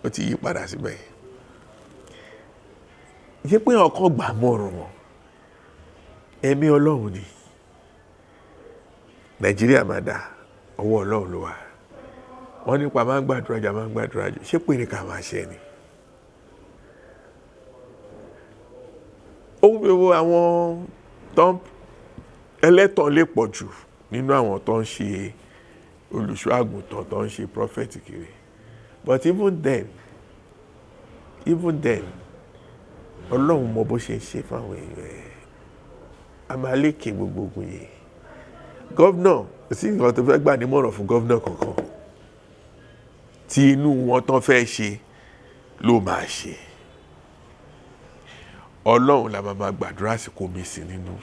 ó ti yí padà síbẹ̀. Ṣé pé ọkọ̀ gbà mọ̀ràn wọn, ẹ̀mí Ọlọ́run ni. Nàìjíríà máa dà, ọwọ́ Ọlọ́run ló wà. Wọ́n nípa máa ń gbàdúrà jà, máa ń gbàdúrà jù. Ṣé pé ní ká máa ṣe ni ó wo àwọn tó ń ẹlẹ́tàn lè pọ̀ jù nínú àwọn tó ń ṣe olùṣọ́ àgùntàn, tó ń ṣe prophet kiri. But even then, Ọlọ́run mọ bó ṣe ń ṣe fáwọn èèyàn ẹ̀. A máa lékè gbogbo ogun yìí. Governor, kò sí nǹkan tó fẹ́ gbà nímọ̀ràn fún governor kankan. Tí inú wọn tán fẹ́ ṣe ló máa ṣe. Ọlọ́run la máa gbàdúrà sí kó mi sí nínú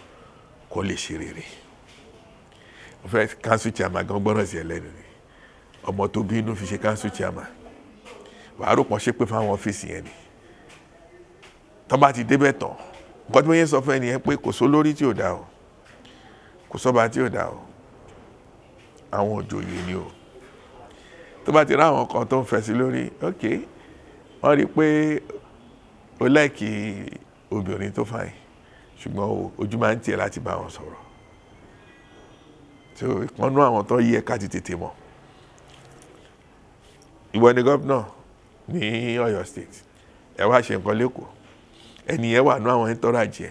kó lè ṣe rere. Mo fẹ́ council chairman gan gbọ́dọ̀ sí ẹlẹ́nu ni. Ọmọ tó bí inú fi ṣe council chairman, wàá rò pọ́n ṣépè fáwọn ọ́fíìsì yẹn ni. Tọ́ bá ti débẹ̀ tán, nǹkan tí wọ́n yẹn sọ fún ẹnìyẹn pé kò sólórí tí ò dá o, kò sọ́ba tí ò dá o, àwọn òjòyè ni o. Tó bá ti rí àwọn kan tó ń fẹ́ sí lórí, ok, wọ́n rí i pé o like obìnrin tó fine, ṣùgbọ́n ojú máa ń tiẹ̀ láti bá wọn sọ̀rọ̀. So ìkànnú àwọn tó yẹ ká ti tètè mọ̀, ìwọ ni gómìnà ní Ọ̀yọ́ State, ẹ wá ṣe nǹkan lẹ́kọ̀ọ́, ẹni yẹn wà nú àwọn entourage ẹ.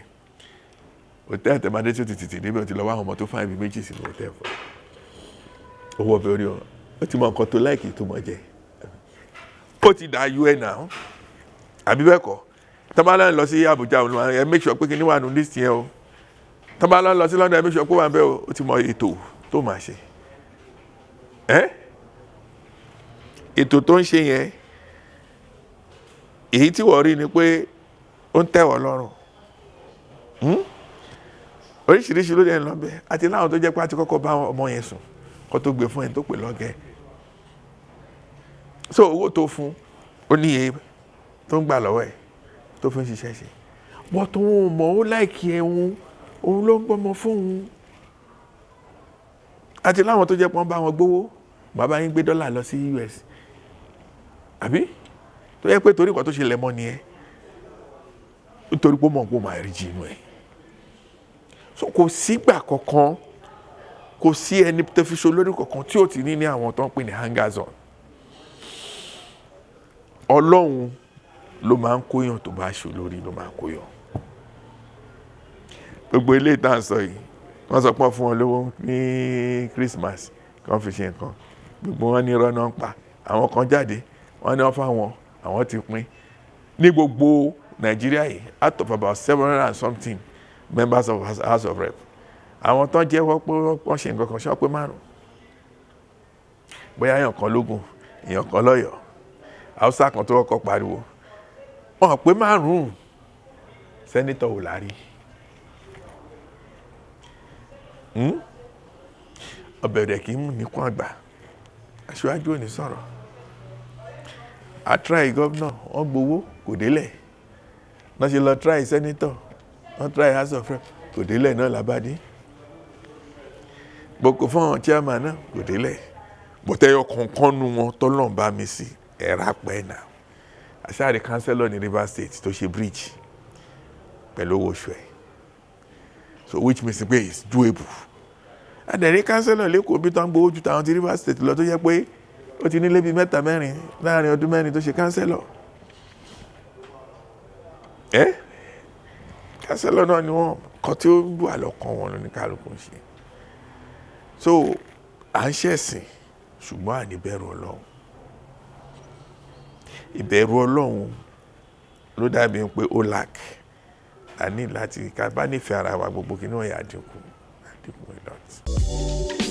Hòtẹ́ẹ̀lì tẹ̀mádé tí ó ti tètè débẹ̀, ó ti lọ wá àwọn ọmọ tó fine bíi méjì sínú hòtẹ́ẹ̀lì fún owó ọbẹ̀ orí wọn. Ó ti mọ nǹkan tó like tó mọ̀ jẹ, ó ti dà un náà, àbí bẹ́ẹ̀ kọ́? Tọ́ba lọ sí Abuja, òun ẹ make sure pé kí ni wà nù list yẹn o. Tọ́ba lọ sí London, ẹ make sure pé wà ń bẹ́ o. Ó ti mọ ètò tó máa ṣe ẹ́. Ètò tó ń ṣe yẹn, èyí tí wọ́n rí ni pé ó ń tẹ̀wọ̀ lọ́rùn. Oríṣiríṣi ló dẹ̀ ń lọ bẹ́ẹ̀, àti láwọn tó jẹ́ pé a ti kọ́kọ́ bá ọmọ yẹn sùn kó tó gbé fún ẹni tó pè lọ́gẹ̀ẹ́. So owó tó fún ó níye tó ń gbà lọ́wọ́ ẹ̀ tó fi ń ṣiṣẹ́ ṣe. Wọ́n tó ń mọ̀ ó like ẹ̀hún, òun ló ń gbọ́mọ fún òun. Àti láwọn tó jẹ́ pé wọ́n bá wọn gbówó, bàbá yín gbé dọ́là lọ sí US, àbí tó yẹ pé torí nǹkan tó ṣe lẹ̀ mọ́ nìyẹn, nítorí pé ó mọ̀ pé ó máa rí jì inú ẹ̀. So kò sígbà kankan, kò sí ẹni tó fi ṣe olórí kankan tí ò ti ní àwọn tó ń pè ní hangers on. Ọlọ́run ló máa ń kóyàn, tó bá ṣe olórí ló máa ń kóyàn. Gbogbo ilé ìta ń sọ yìí, wọ́n sọ pé wọ́n fún wọn lówó ní Christmas kí wọ́n fi ṣe nǹkan, gbogbo wọn ní irọ́ náà ń pa. Àwọn kan jáde, wọ́n ní wọ́n fáwọn, àwọn ti pín ní gbogbo Nàìjíríà yìí. Out of about 700 and something members of House of Rep, àwọn tó ń jẹ́wọ́ pé wọ́n ṣe nǹkan kan ṣọ́ pé márùn, bóyá èèyàn kan lógún, èèyàn kan lọ́yọ̀ọ́, Haúsá kan tó kọ́kọ́ pariwo, wọ́n pé márùn-ún. Senator wò lárí ọbẹ̀ rẹ̀ kì í mú níkún àgbà, aṣíwájú ò ní sọ̀rọ̀. A try gómìnà, wọ́n gbowó, kò délẹ̀. Wọ́n ṣe lọ try senator, wọ́n try House of Rep, kò délẹ̀ náà lábàdé. Gbogbo fún àwọn chairman náà, kò délẹ̀. Bọ̀tẹ́yọ kọ̀ọ̀kan nu wọn tọ́lọ̀ bá mi sí ẹ̀rá pẹ́ náà. Aṣáàrí councillor ní Rivers State tó ṣe bridge pẹ̀lú owó oṣù ẹ̀, so which means pé it's doable. Adẹ̀rí councillor lẹ́kọ̀ọ́ bí tó ń gbowó ju tàwọn ti Rivers State lọ, tó yẹ pé ó ti nílé bíi mẹ́ta mẹ́rin láàrin ọdún 4 tó ṣe councillor. Ẹ́ councillor náà ni wọ́n kọ́ tí ó wà lọ́kàn wọn ló ní kálukú ń ṣe. So à ń ṣẹ̀sìn, ṣùgbọ́n à ní bẹ̀rù Ọlọ́run. Ìbẹ̀rù Ọlọ́run ló dàbí pé ó lack. A ní láti ká bá nífẹ̀ẹ́ ara wa, gbogbo kí ní wọ́n yà dínkù, dínkù a lot.